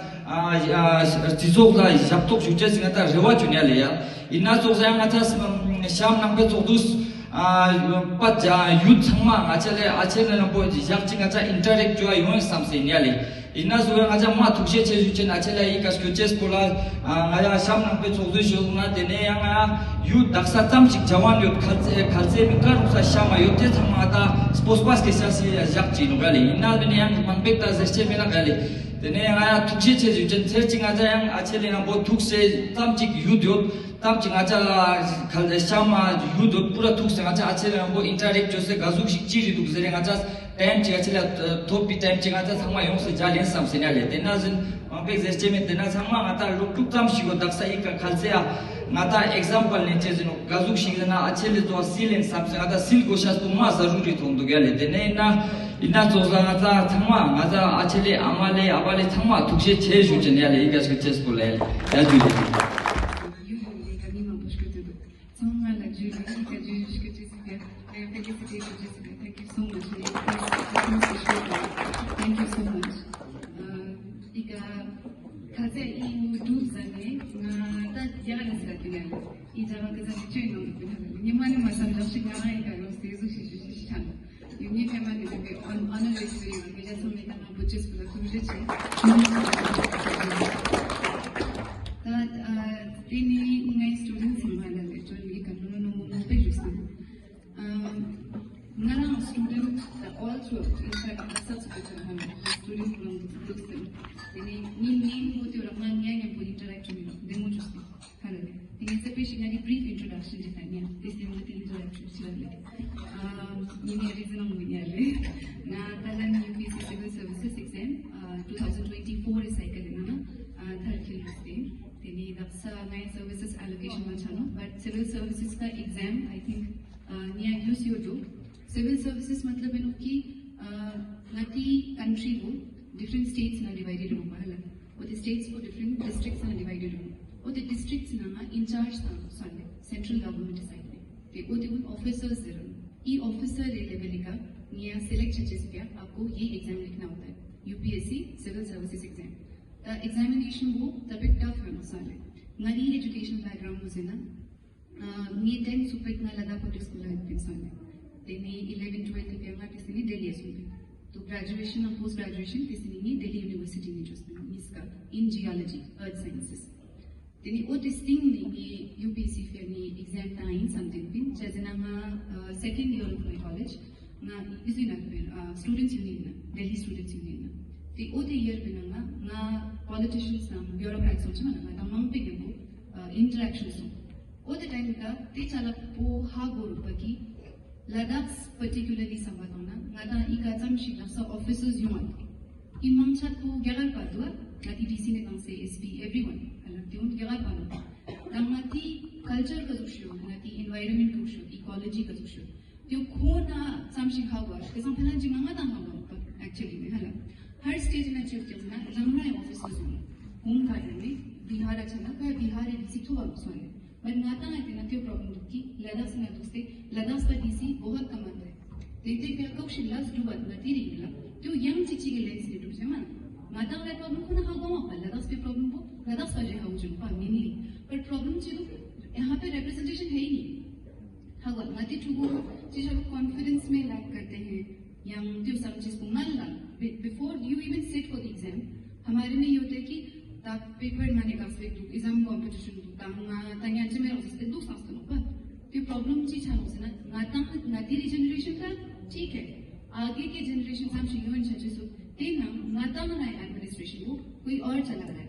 ཨ་ཨ་སྤྱི་ཚོགས་ལ་ཞབས་ཏོག་ཞུ་ཅེས་སི་ང་ཏ་རེ་བ་ཅོ་ཉ་ལེ་ཡ། ཨིན་ན་ཙོགས་ཡང་ང་ཏ་ཤམ་ནང་པའི་ཚོགས་འདུས་ ཨ་པ་ཇ་ཡུཐ་ཚང་མ་ང་ཆ་ལེ་ཨ་ཆེ་ལེ་ན་པོ་ཞག་ཅིག་ང་ཆ་ཨིན་ཊར་ཨེཀ་ཊི་ཅོ་ཡོང་སམ་སེ་ཉ་ལེ། ཨིན་ན་སུ་ང་ཆ་མ་ཐུགས་རྗེ་ཆེ་ཞུ་ཅེན་ཨ་ཆེ་ལེ་ཨི་ཀ་སྐྱོད་ཅེས་པོ་ལ། ཨ་ང་ཡང་ཤམ་ནང་པའི་ཚོགས་གཙོ་ཞུ་ན་དེ་ནས་ཡང་ང་ཡུཐ་དག་ས་ཙམ་ཞིག་ཇ་ཝན་ཡོད་ཁལ་ཙེ་ཁལ་ཙེ་མི་ཀ་རུ་ས་ཤམ་མ་ཡོད་དེ་ཚང་མ་ད་སྤོས་པ་སྐྱེ་ཤ་སི་ཞག་ཅིག་ནོ་ག་ལེ། ཨིན་ན་དེ་ནས་ཡང་མང་པོ་ད་ཟེར་ཅེས་མེད་ན་ག་ལེ། དེ་ནས་ང་ཡང་ཐུགས་རྗེ་ཆེ་ཞུ་ཅེན་ཚེར་ཅིག་ང་ཆ་ཡང་ཨ་ཆེ་ལེ་ན་པོ་ཐུགས་སེ་ཙམ་ཞིག་ཡུཐ་ཡོད། ཏམ་ཅིག་ང་ཅག་ཁལ་ཤམ་མ་ཡུཐ་དོད་པུ་ར་ཐུགས་སེ་ང་ཅག་ཨ་ཆེ་ལེ་ཡང་པོ་ཨིན་ཊར་ཨེཀ་ཊི་ཅོས་སེ་ག་ཟུག་ཞིག་ཅི་རི་འདུག་ཟེར་རེ་ང་ཅག་ཊའིམ་ཅིག་ཨ་ཆེ་ལེ་ཐོབ་པའི་ཊའིམ་ཅིག་ང་ཅག་ཚང་མ་ཡོངས་སེ་མཇལ་ཡིན་བསམ་སེ་ཉ་ལེ། དེ་ན་ཟིན་མང་པོ་ཟེར་ཅེས་མེད། དེ་ན་ཚང་མ་ང་ཏང་ལོ་དྲུག་ཙམ་ཞིག་གོ་དག་ས་ཡི་ག་ཁལ་ཙེ་ཡ་ང་ཏང་ཨེག་ཛམ་པལ་ནེ་ཅེས་ཟེར་ནོ་ག་ཟུག་ཞིག་ཟེར་ན་ཨ་ཆེ་ལེ་ཙོ་སིལ་ཡིན་བསམ་སེ་ང་ཏང་སིལ་དགོས་ཤེས་པོ་མ་ཟ་རུ་རི་མཐོང་འདུག་ཡ་ལེ། དེ་ནས་ཡིན་ན། ཡིན་ན་ཙོགས་ལ་ང་ཚ་ཚང་མ་ང་ཚ་ཨ་ཆེ་ལེ་ཨ་མ་ལེ་ཨ་བ་ལེ་ཚང་མ་ཐུགས་རྗེ་ཆེ་ཞུ་ཅེན་ཡ་ལེ། ཡི་ག་ཞིག་ཅེས་པོ་ལེ་ཡ་ཞུ་ལེ། ཡུ་ཧུ་ལེ་ག་མི་མང་པོ་ཞིག་ཡོད་དེ་ཚང་མ་ལ་ཇུ་ལེ་ཡི་ག་ཇུ་ཞིག་ཅེས་སི་ཀ་ཨ་ཕེ་ལི་སི་ཊེ་ཊི་ཞིག་ཅེས་སི་ཀ། Thank you so much. Thank you so much. ཨ་ཡི་ག་ཁ་ཚ་ཡི་ངུ་གྲུབ་ཟ་ནེ་ང་ད་རྒྱ་གར་ལ་ཟ་དུ་ཡ་ལེ། ཡི་རྒྱ་གར་ག་ཟ་ནེ་ཅོ་ཡིན་ནོ་ནི་མ་སམ་ཇག་ཞིག་ང་ཡི་ག་ཡོང་སེ་ཟུག་ཞིག་ཞིག་ཞིག་ཆ་ནོ། ཡུ་ཉེ་ཕེ་མ་ནི་དེ་ཨོ་ནར་ལེ་སི་རི་མི་ལ་སོང་ནི་ད་ང་བུ་ཅེས་པོ་ལ་ཐུགས་རྗེ་ཆེ། ད་ཨ་དེ་ནི་ངའི་སི་ཊུ་ཌེནཊ་སི་མ་ལ་ལེ་ཅོ་ནི་ག་ནོ་ནོ་མོ་མོ་པེ་རུ་སི་ཨ་ང་རང་སི་ཊུ་ཌེནཊ་ད་all throughout, in fact, the subsequent one, སི་ཊུ་ཌེནཊ་ནང་དུ་སི་ཊུ་ཌེནཊ་དེ་ནི་ཉིན་ཉིན་མོ་དེ་ར་ང་ཉ་ཉམ་པོ་ཨིན་ཊར་ཨེཀ་ཊི་ཅོ་ནི་ར་དེ་མོ་ཅོས་ཏེ། ཧ་ལེ། དེ་ནས་ཚེ་པེ་ཞིག་ང་ནི་བྲིཕ་ཨིན་ཊྲོ་ཌག་ཤན་ཅིག་ད་ཉན་ཏེ་སེམས་ལ་དེ་ཨིན་ཊྲོ་ཌག་ཤན་ཅིག་ལ་ལེ། ཨ་ཉི་མའི་རི་ཟི་ནང་མི་ཉན་ལེ། ང་ད་ལན་ཡུ་པི་སི་སི་ཝིལ་སར་ཝི་སེས་ཨེག་ཛམ་ཨ་ཊུ་ཐའུ་ཟེན་ཊ་ཊུ་ཝེན་ཊི་ཕོར་རི་སའི་ཀལ་ཨིན་ན་ཨ་ཐར་ཁྱེར་ཡོད་དེ། དེ་ནས་དག་ས་ངའི་སར་ཝི་སེས་ཨ་ལོ་ཀེ་ཤན་མ་ཆ་ནོག། བཊ་སི་ཝིལ་སར་ཝི་སེས་ཀ་ཨེག་ཛམ་ཨའི་ཐིང་ཨ་ཉ་ཡུས་ཡོད་དོ། སི་ཝིལ་སར་ཝི་སེས་མ་ཏལབ་ཨིན་ནོག་གི་ཨ་ང་ཏི་ཀན་ཊི་རི་བོ་ཌིཕ་རེནཊ་སི་ཊེཊ་སི་ནང་ཌི་ཝའི་ཌེཌ་ཡོད་པ་ཧ་ལ། འོ་དེ་སི་ཊེཊ་སི་བོ་ཌིཕ་རེནཊ་ཌིསི་ཊྲིཀ་སི་ནང་ཌི་ཝའི་ཌེཌ་ཡོད། འོ་དེ་ཌིསི་ཊྲིཀ་སི་ནང་ང་ཨིན་ཅར་ཇི་དང་སོང་ལེ་སེན་ཊྲལ་གོ་ཝར་མེནཊ་སའིཌ་ནེ། དེ་འོ་དེ་ཀུན་ཨོ་ཕི་སར་ཟེར་རུང་ཨི་ཨོ་ཕི་སར་རི་ལེ་བེལ་ལི་ཀ་ངའི་སེ་ལེཀྚ་ཆ་ཅེས་སི་ཀ་ཨ་ཀོ་ཡེ་ཨེག་ཛམ་ལེགས་ན་འོ་དེ་ཡུ་པི་ཨེས་སི་སི་ཝིལ་སར་ཝི་སེས་ཨེག་ཛམ། ད་ཨེག་ཛམ་མི་ནེ་ཤན་བོ་ད་བིག་ཊབ་ཡོད་ནོག་སོང་ལེ། ང་རི་ཨེ་ཌུ་ཀེ་ཤན་བེཀ་གྲའུནཌ་བོ་ཟེར་ན། ཨ་ངའི་ཊེནཐ་ཚུག་པའི་ང་ལ་དྭགས་པབ་ལིཀ་སྐུལ་ལ་ཡོད་པིན་སོང་ལེ། དེ་ནས་ཨི་ལེ་ཝན་ཊུ་ཝེལ་ཐི་ཕི་ཡ་ང་ཏེ་སི་ནི་ལྡི་ལི་ཡ་སོང་པིན། ཏོ་གྲ་ཇུ་ཨེ་ཤན་ནང་པོསྚ་གྲ་ཇུ་ཨེ་ཤན་ཏེ་སི་ནི་ངའི་ལྡི་ལི་ཡུ་ནི་ཝར་སི་ཊི་ནི་ཅོས་པིན་ཉིས་ཀ་ཨིན་ཇི་ཨོ་ལོ་ཇི་ཨརཐ་སའེན་སིས། དེ་ནས་འོ་དེ་སྟིང་ནས་ངའི་ཡུ་པི་ཨེས་སི་ཕི་ཡ་ནི་ཨེག་ཛམ་བཏང་ཡིན་བསམ་དེ་པིན། ཅི་ཟེར་ན་ང་ཨ་སེ་ཀེནཌ་ཡིར་ཨོཕ་མའི་ཀོ་ལེཇ་ང་ཨི་ཟུག་ཡིན་ན་པིན་ཨ་སི་ཊུ་ཌེནཊ་ཡུ་ནི་ཡན་ན་ལྡི་ལི་སི་ཊུ་ཌེནཊ་ཡུ་ནི་ཡན་ན། དེ་འོ་དེ་ཡིར་པིན་ན་ང་ང་པོ་ལི་ཊི་ཤན་སི་དང་བིའུ་རོ་ཀྲེཊ་སི་ཚང་མ་ལ་ང་དང་མང་པོ་ཡིན་པོ་ཨ་ཨིན་ཊར་ཨེག་ཤན་སོང་། འོ་དེ་ཊའིམ་ཀ་དེ་ཅ་ལག་པོ་ཧ་གོ་རུག་པ་གི་ལ་དྭགས་པར་ཊི་ཀུ་ལར་ལི་སམ་པ་བཏང་ན་ང་དང་ཨི་ཀ་ཙམ་ཞིག་ལགས་ས་ཨོ་ཕི་སར་ཡོང་བ་འདུག། ཨི་མང་ཆེ་པོ་རྒྱ་གར་པ་འདུག་ཨ། ང་ཏི་ཌི་སི་ནེ་བཏང་སེ་ཨེས་པི་ཨེ་ཝི་རི་ཝན་ཧ་ལམ་དེ་འོན་རྒྱ་གར་པ་ནོག། ད་ང་ཏི་ཀལ་ཅར་ག་ཟུག་ཤོད་ང་ཏི་ཨེན་ཝའི་རོན་མེནཊ་ག་ཟུག་ཤོད་ཨི་ཀོ་ལོ་ཇི་ག་ཟུག་ཤོད་དེ་ཁོ་ན་ཙམ་ཞིག་ཧ་གོ་བ་དེ་སང་ཕེ་ལ་ཅིག་ང་ང་དང་ཧ་གོ་བ་ཨེག་ཅུ་ལི་ནི་ཧ་ལམ་ཧར་སི་ཊེཊ་ན་ཅིག་ཀྱང་ན་རང་རང་ཨི་ཨོ་ཕི་སར་སོང་ན་ཧོམ་ག་རེ་ནི་བི་ཧར་ཆ་ན་ཁོ་ཡ་བི་ཧར་རི་ཌི་སི་ཐོབ་བ་སོང་ནི། བར་ང་དང་ཨ་དེ་ན་དེ་པྲོབ་ལེམ་འདུག་གི་ལ་དྭགས་སི་ན་འདུག་སྟེ་ལ་དྭགས་པ་ཌི་སི་བོ་ཧོད་ཀམ་ཨན་ཧེ། དེ་དེ་ཕི་ཡ་ཀོག་ཤིག་ལ་སྡུ་བ་ན་དེ་རིང་ལ་དེ་ཡང་ཅི་ཅི་གི་ལན་སི་འདུག་ཟེར་མ་ང་དང་ལ་པྲོབ་ལེམ་ཁོ་ན་ཧ་གོ་མ་པ་ལ་དྭགས་པའི་པྲོབ་ལེམ་བོ་ལ་དྭགས་པ་རེ་ཧ་གོ་ཅུག་པ་མིན་ནི། པར་པྲོབ་ལེམ་ཅི་འདུག་ཡ་ཧ་པེ་རེ་པི་རི་ཟེན་ཊེ་ཤན་ཧེ་ནི། ཧ་གོ་ང་དེ་ཕྲུ་གུ་ཅི་ཞབས་ཀོན་ཕི་ཌེནས་མེ་ལེག་ཀར་ཏེ་ཧེ། ཡང་དེ་བསམ་ཅེས་པོ་ང་ལ་be- before you even sit for the exam ཧ་མ་རེ་ནི་ཡོད་དེ་ཀི་ད་པེ་པར་ང་ནི་ག་ཟེར་འདུག་ཨེག་ཛམ་ཀོམ་པི་ཊི་ཤན་འདུག་ད་ང་ད་ཉན་ཅི་མེད་རང་ཟེར་འདུག་བསམ་སྟེ་ནོག་པ། དེ་པྲོབ་ལེམ་ཅི་ཆ་ནོག་ཟེར་ན་ང་དང་ང་དེ་རི་ཇེ་ནེ་རེ་ཤན་ད་ཅི་ཁེ་ཨ་གེ་གི་ཇེ་ནེ་རེ་ཤན་ཙམ་ཞིག་ཡོང་ཆ་ཅེས་སུ་དེ་ནང་ང་དང་ནའི་ཨེཌ་མི་ནིས་ཊྲེ་ཤན་བོ་ཁོའི་ཨོར་ཅ་ལ་རེ་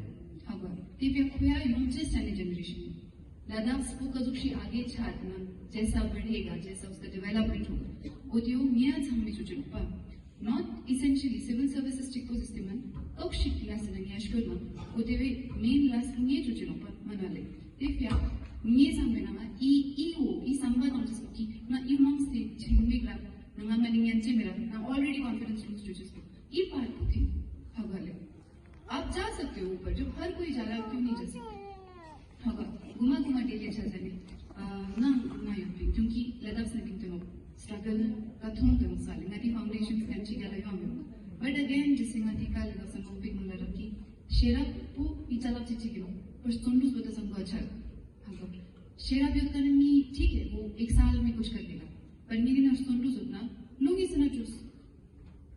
ཧ་གོ་དེ་བས་ཁོ་ཡ་ཡོང་ཅེས་ཆ་ནི་ཇེ་ནེ་རེ་ཤན་བོ། ལ་དྭགས་པོ་ག་ཟུག་ཤིག་ཨ་གེ་ཆ་དེ་ན་ཇེ་སར་བར་ཧེ་ག་ཇེ་སར་ཨུས་ཀ་ཌི་ཝེ་ལོབ་མེནཊ་ཧོ་ག་འོ་དེ་བོ་ངེ་ཡ་ཚང་མི་ཆོ་ཅི་ནོག་པ། Not essentially civil services གཅིག་པོ་སི་སི་ཊེམ་མན་ཏོག་ཤིག་ལ་སི་ན་ངེ་ཤ་ཀོར་ན་འོ་དེ་བོ་མེན་ལ་སི་ངེ་ཆོ་ཅི་ནོག་པ་མ་ན་ལེ། དེ་ཕི་ཡ་ངེ་ཚང་མེ་ན་ང་ཨི་ཨི་བོ་ཨི་སམ་བ་དང་ཅི་སོ་ཀི་ང་ཨི་མང་སི་ཆེན་མིག་ལ་ན་ང་མ་ནི་ཉན་ཅེ་མེ་ར་ན་ཨོལ་རེ་ཌི་ཀོན་ཕི་ཌེནས་ལུ་སི་ཅོ་ཅེས་པོ་ཨི་པར་པོ་ཐིང་ཧ་ག་ལེ། आप जा सकते हो ऊपर, जो हर कोई जा रहा है, क्यों नहीं जा सकते? ཧ་ག་གུ་མ་གུ་མ་ཏེ་ལེ་ཆ་ཟ་ནེ་ཨ་ནང་ང་ཡོད་པིན། क्योंकि ལ་དྭགས་སི་ནང་གི་དེ་ནོ་སི་ཊྲག་གལ་ཀ་ཐོང་དེ་ནོ་སལ་ང་ཏི་ཕའུན་ཌེ་ཤན་ཁན་ཅིག་ག་ལ་ཡོང་མེད། But again ཇི་སེ་ང་ཏི་ཀ་ལ་དྭགས་སི་ནང་པིག་མོ་ལ་རབ་ཀི་ཤེས་རབ་པོ་ཨི་ཅ་ལག་ཅིག་ཅིག་ཡིན་ནོ། པར་སྟོན་ལུས་པོ་ད་སམ་གོ་ཆ་ཧ་ག་ཤེས་རབ་ཡོད་ཀ་ནི་མི་ཐིག་གེ་བོ་ཨེག་སལ་མི་ཀུཆ་ཀར་ལེ་ག་པར་ཉེ་གི་ན་སྟོན་འགྲོ་ཟུག་ན་ལོ་ངེ་སེ་ན་ཅུས་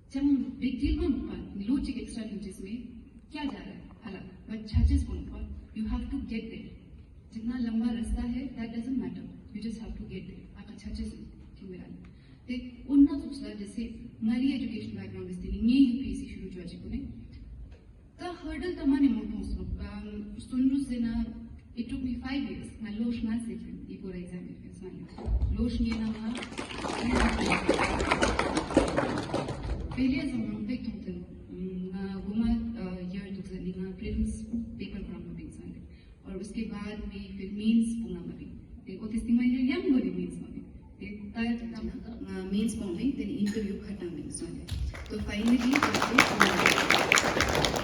ཅང་བིག་ཌིལ་མ་མོ་པ་ལོ་ཅིག་ཨེགསྟྲ་ལེན་ཅེས་མེད་ཀྱ་ཇ་ར་ཧ་ལ་བ་ཆ་ཅེས་པོ་ནོ་པ། You have to get there. जितना लंबा रास्ता है, that doesn't matter. You just have to get there. ཨ་ཀ་ཆ་ཅེས་མེད་ཐིང་མེ་ར་ལ། དེ་འོ་ན་ཚོགས་ལ་ཇེ་སེ་ངའི་ཨེ་ཇུ་ཀེ་ཤན་བེག་གྲའུན་ཌ་དེ་ནི་ངའི་ཡུ་པི་ཨེས་སི་ཤུ་རུ་ཅོ་ཅེས་པོ་ནི། ད་ཧར་ཌལ་ད་མ་ནེ་མང་པོ་སོང་། སོན་རུ་ཟེར་ན་it took me five years. ང་ལོ་ལྔ་ཟེར་ཁན་ཨི་པོ་ར་ཨེག་ཛམ་ཡོད་ཁན་སོང་ལེ། ལོ་ལྔའི་ནང་ང་ཕེ་ལི་ཡར་ཟ་མང་པོ་ཐོང་ཏེ་ནོ། ང་གོ་མ་ཡར་དུག་ཟ་ནི་ང་པྲི་ལིམས་པེ་པར་ཁོ་རང་མ་བིང་སོང་ལེ། और उसके बाद में फिर मेंस པོ་ང་མ་བིང་། དེ་འོ་དེ་སྟིང་མ་ཡང་ཡང་གོ་ནི་མེན་སོང་ནི། དེ་ད་ཡ་ད་ང་མེན་པོ་བིང་དེ་ནི་ཨིན་ཊར་བིའུ་ཁ་ཏང་བིང་སོང་ནི། ཏོ་ཕའི་ནལ་ལི་